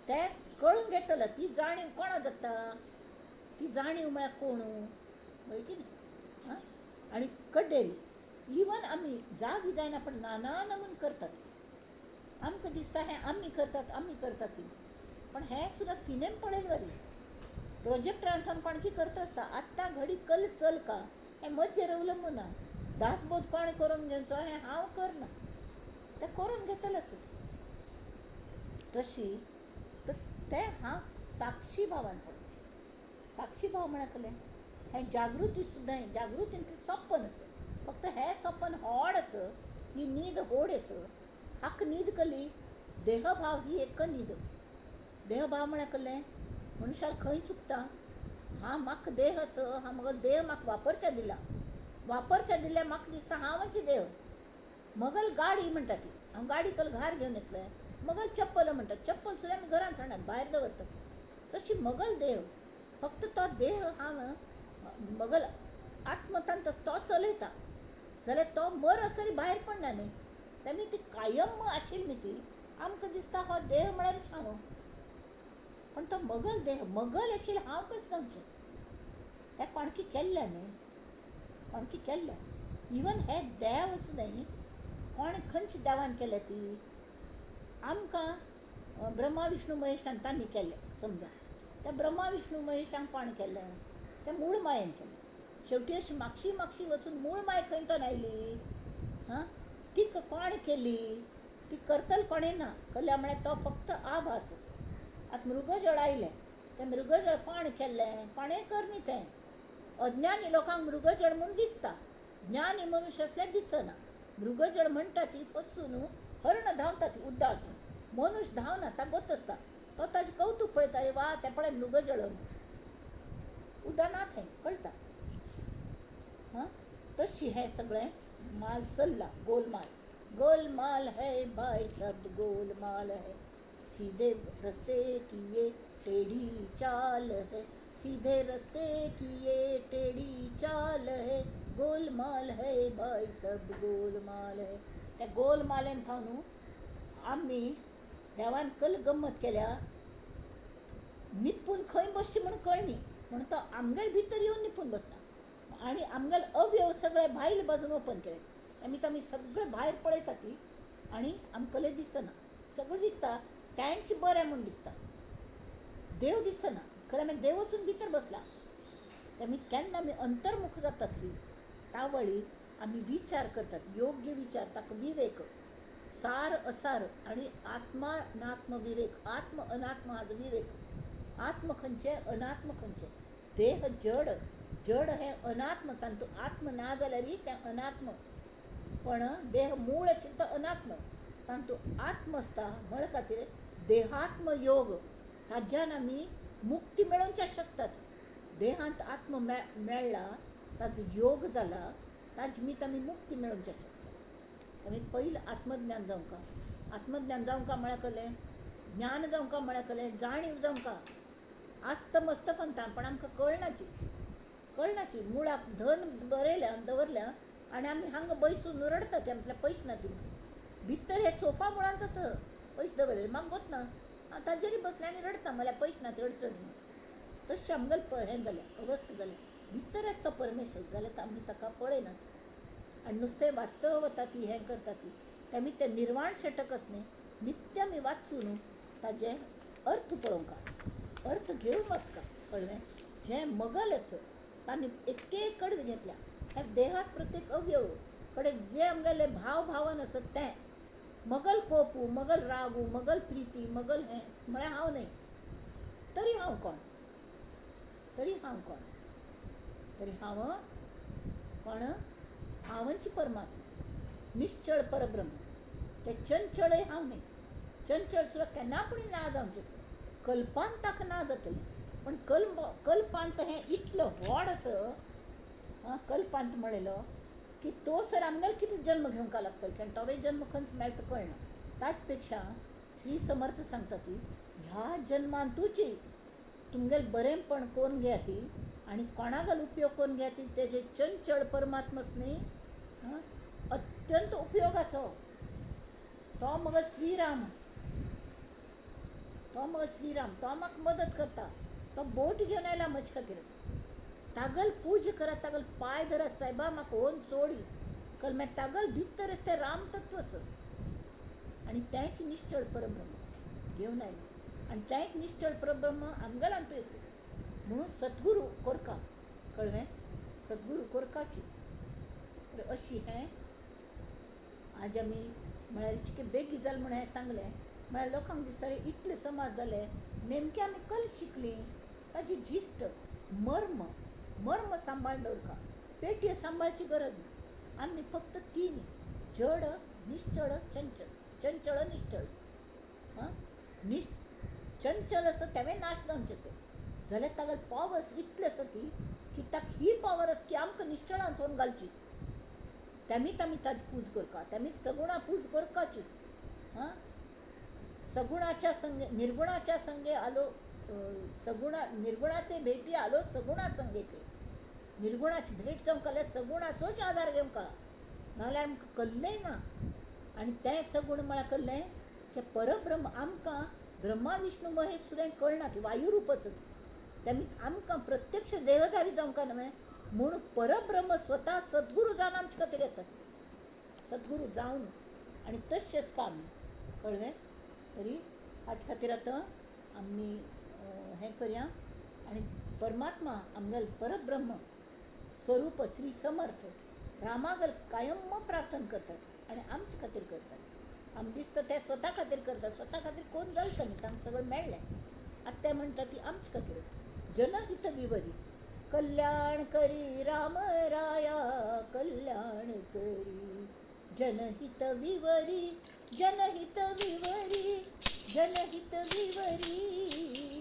तें कळून घेतलं. ती जाणीव कोणा जाता? ती जाणीव म्हळ्यार कोण? हय की न्ही? आं, आनी कड्डेली इवन आमी जागी जायना पण नाना नमून करतात. आमकां दिसता हें आमी करतात, आमी करतात, पण हें सुद्दां सिनेम पळयले वरी प्रोजेक्टरान थंय कोणकी करता आसता. आत्तां घडी कल चल का हें मज्जेर अवलंबून ना. दासबोध कोण करून घेवचो हें हांव करना, तें करून घेतलें आसता. तशी तर तें हांव साक्षी भावान पळोवचें. साक्षी भाव म्हळ्यार कसलें? हें जागृती सुद्दां, जागृतींतलें सपन आसा. फक्त हें सपन व्हड आसा, ही न्हीद व्हड आसा. हाका न्हीद कसली? देहभाव ही एक न्हीद. देहभाव म्हळ्यार कसलें? मनशाक खंय चुकता? हांव म्हाका देह आसा, हांव म्हगेलो देह म्हाका वापरच्या दिला, वापरच्या दिल्यार म्हाका दिसता हांवच देह. मगल गाडी म्हणटा ती, हांव गाडी कल घार घेवन येतलें. मगल चप्पल म्हणटात, चप्पल सुद्दां आमी घरांत हाडनात, भायर दवरतात. तशी मगल देह, फक्त तो देह हांव मगल आत्मतान तो चलयता. जाल्यार तो मर आसरी भायर पडना न्ही. तेमी ती कायम आशिल्ली न्ही ती आमकां दिसता हो देह म्हळ्यारच हांव. पण तो मगल देह मगल आशिल्लें हांव कशें जावचें? तें कोणकी केल्लें न्ही, कोणकी केल्लें. इवन हे देव सुद्दां कोण खंयच्या देवान केलें ती? आमकां ब्रह्मा विष्णू महेशान तांणी केल्लें समजा. त्या ब्रह्मा विष्णू महेशान कोण केलें? तें मूळ मायेन केलें. शेवटी अशी मागशी मागशी वचून मूळ माय खंय तो आयली? हां, ती कोण केली? ती करतल कोणें ना. कल्या म्हळ्यार तो फक्त आभास आसा. आतां मृगजळ आयलें, तें मृगजळ कोण केल्लें? कोणें कर न्ही तें. अज्ञानी लोकांक मृगजळ म्हूण दिसता, ज्ञानी मनुष्य आसल्यार दिसना. मृगजळ म्हणटाची फसून हरण धांवता ती उद्दास, मनुष्य धांवना, ताका गोत आसता. तो ताजें कौतूक पळयता, अरे वा तें पळय मृगजळ, उदा ना थंय कळटा. हां, तशी हें सगळें माल चल्ला, गोलमाल. गोलमाल है भाई सब गोलमाल है, सीधे रस्ते की ये टेढ़ी चाल है, सीधे रस्ते की ये टेढ़ी चाल है, गोलमाल है भाई सब गोलमाल है. त्या गोलमालेन थावन आमी देवान कल गम्मत केल्या, निपून खंय बसचें म्हूण कळनी, म्हूण तो आमगेले भितर येवन निपून बसला. आनी आमगेले अवयव सगळे भायले बाजून ओपन केले. आमी आमी सगळे भायर पळयता ती आनी आमकां कसलें दिसना, सगळें दिसता तांचें बरें म्हूण दिसता, देव दिसना. खरें म्हळ्यार देव वचून भितर बसला. तेमी केन्ना आमी अंतर्मुख जातात की तावळी आमी विचार करतात, योग्य विचार, ताका विवेक, सार असार आनी आत्मा अनात्म विवेक, आत्म अनात्म हाजो विवेक, आत्म खंयचें अनात्म खंयचें, देह जड, जड हें अनात्म, तातूंत आत्म ना जाल्यारय तें अनात्म, पण देह मूळ आशिल्लो तो अनात्म, तातूंत आत्म आसता. म्हळ खातीर देहात्म योग ताज्यान आमी मुक्ती मेळोवच्या शकतात. देहांत आत्म मेळ्ळा, ताजो योग जाला, ताजे निमित्त आमी मुक्ती मेळोवच्या शकतात. आमी पयलीं आत्मज्ञान जावंका, आत्मज्ञान जावंका म्हळ्यार कळ्ळें, ज्ञान जावंका म्हळ्यार कळ्ळें, जाणीव जावंका. आसता मस्त पंथा पण आमकां कळनाची, कळनाची. मुळाक धन बरयल्या दवरल्या आनी आमी हांगा बैसून रडटा ते आमतले पयशे ना ती भितर हे सोफा मुळांत आसा पयशे दवरले मागोत ना, ताजेरय बसले आनी रडटा म्हळ्यार पयशे ना ते अडचणी. तशें आमगेलें हें जालें, अवस्था जाल्या. भितर आसा तो परमेश्वर जाल्यार आमी ताका पळयनात आनी नुस्तें वास्तव वता ती हें करता ती. तेमी तें निर्वाण षटक आसा न्ही, नित्य आमी वाचून ताजें अर्थ पळोवंका, अर्थ घेवन वाचका, कळ्ळें. जें मगल आसा तांणी एक एक कडवी घेतल्या, ह्या देहात प्रत्येक अवयव कडेन जे आमगेले भाव भावन आसत तें मगल कोपू, मगल रागू, मगल प्रिती, मगल हें म्हळ्यार हांव न्हय, तरी हांव कोण, तरी हांव कोण, तरी हांव कोण, हांवच परमात्मा, निश्चळ परब्रह्म. ते चंचळय हांव न्हय, चंचळ सुद्दां केन्ना पूण ना जावचें आसा, कल्पांताक ना जातलें, पण कल्पांत हें इतलो व्हड आसा, कल्पांत म्हणलेलो की तो सर आमगेलो कितें जन्म घेवंक लागतलो, कारण तोवे जन्म खंयच मेळटा कळना. ताच पेक्षा श्री समर्थ सांगता ती ह्या जन्मांतूची तुमगेलें बरेंपण करून घेया ती आनी कोणागेलो उपयोग करून घेया ती, तेजे चंचळ परमात्मस न्ही अत्यंत उपयोगाचो तो मगो श्रीराम, तो मगो श्रीराम, तो म्हाका मदत करता, तो बोट घेवन आयला म्हजे खातीर. तागल पूजा करात, तागल पांय धरात, सायबा म्हाका होन चोडी कल तागल भितर आसा तें रामतत्व आसा आनी तेंच निश्चळ परब्रह्म घेवन आयलें आनी तेंच निश्चळ परब्रह्म आमगेल्यान आसा. म्हणून सद्गुरू कोरका, कळ्ळें, सद्गुरू कोरकाची. तर अशी हें आज आमी म्हळ्यार चिके बेगी जालें म्हूण हें सांगलें, म्हळ्यार लोकांक दिसता इतले समाज जाले, नेमकें आमी कल शिकलीं ताजी जिस्ट मर्म, मर्म सांबाळ दवरका, पेटयो सांबाळची गरज ना. आमी फक्त तीन, जड, निश्चळ, चंचल, चंचळ निश्चळ. हां, चंचल आसा तेवें नाश जावचें आसा, जाल्यार तागेलो पावर इतली आसा ती की ताका ही पावर आसा की आमकां निश्चळांत व्हरून घालची. तेमीच आमी ताजी पूज करता, तेमीच सगुणा पूज करपाची. हां, सगुणाच्या संगे निर्गुणाच्या संगे आलो, सगुणा निर्गुणाचे भेटी आलो सगुणा संगे के, निर्गुणाची भेट जावंक जाल्यार सगुणाचोच आदार घेवंक, नाजाल्यार आमकां कल्लें ना. आनी तें सगूण म्हळ्यार कल्लें जें परब्रह्म आमकां ब्रह्मा विष्णू महेश सुद्दां कळना, ती वायुरूप आसत, तेमी आमकां प्रत्यक्ष देहधारी जावंक न्हय म्हूण परब्रह्म स्वता सद्गुरू जावन आमचे खातीर येतात, सद्गुरू जावन. आनी तशेंच का आमी, कळ्ळें. तरी हाचे खातीर आतां आमी हें करया आनी परमात्मा आमगेलो परब्रह्म स्वरूप श्री समर्थ रामागल कायम प्रार्थना करतात आनी आमचे खातीर करतात. आमकां दिसता ते स्वता खातीर करतात, स्वता खातीर कोण जालें न्ही, तांकां सगळें मेळ्ळें. आतां ते म्हणटा ती आमचे खातीर जनहित विवरी, कल्याण करी राम राया, कल्याण करी जनहित विवरी, जनहित विवरी, जनहित विवरी,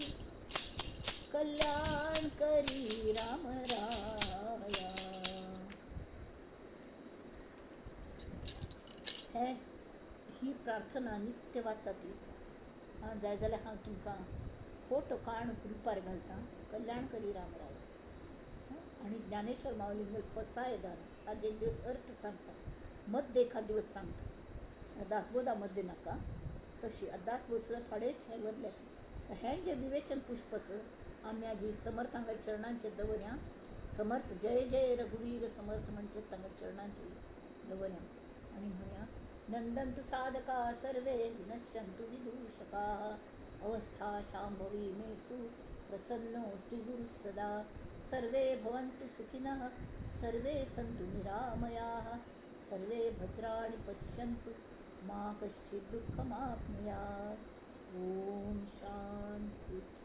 कल्याण करी राम राया. हें ही प्रार्थना नित्य वाचा ती. हां, जाय जाल्यार हांव तुमकां फोटो काण ग्रुपार घालता, कल्याण करी राम राया. आनी ज्ञानेश्वर माऊलींगेलो पसायदान ताजे एक दीस अर्थ सांगता, मध्य एखाद दिवस सांगता, दासबोधा मध्य नाका तशी दासबोध सुद्दां थोडेच हें वरले. तर हें जें विवेचन पुष्प आसा आमी आजी समर्थांगेल्या चरणांचेर दवरया. समर्थ जय जय रघुवीर समर्थ म्हणचे तांगेल्या चरणांचेर दवरया आनी म्हणया, नंदन्तु साधका सर्वे विनश्यन्तु विदूषकाः, अवस्था शांभवी मेस्तु प्रसन्नोऽस्तु गुरुः सदा. सर्वे भवन्तु सुखिनः, सर्वे सन्तु निरामयाः, सर्वे भद्राणि पश्यन्तु, मा कश्चित् दुःखमाप्नुयात्. ओम शांती.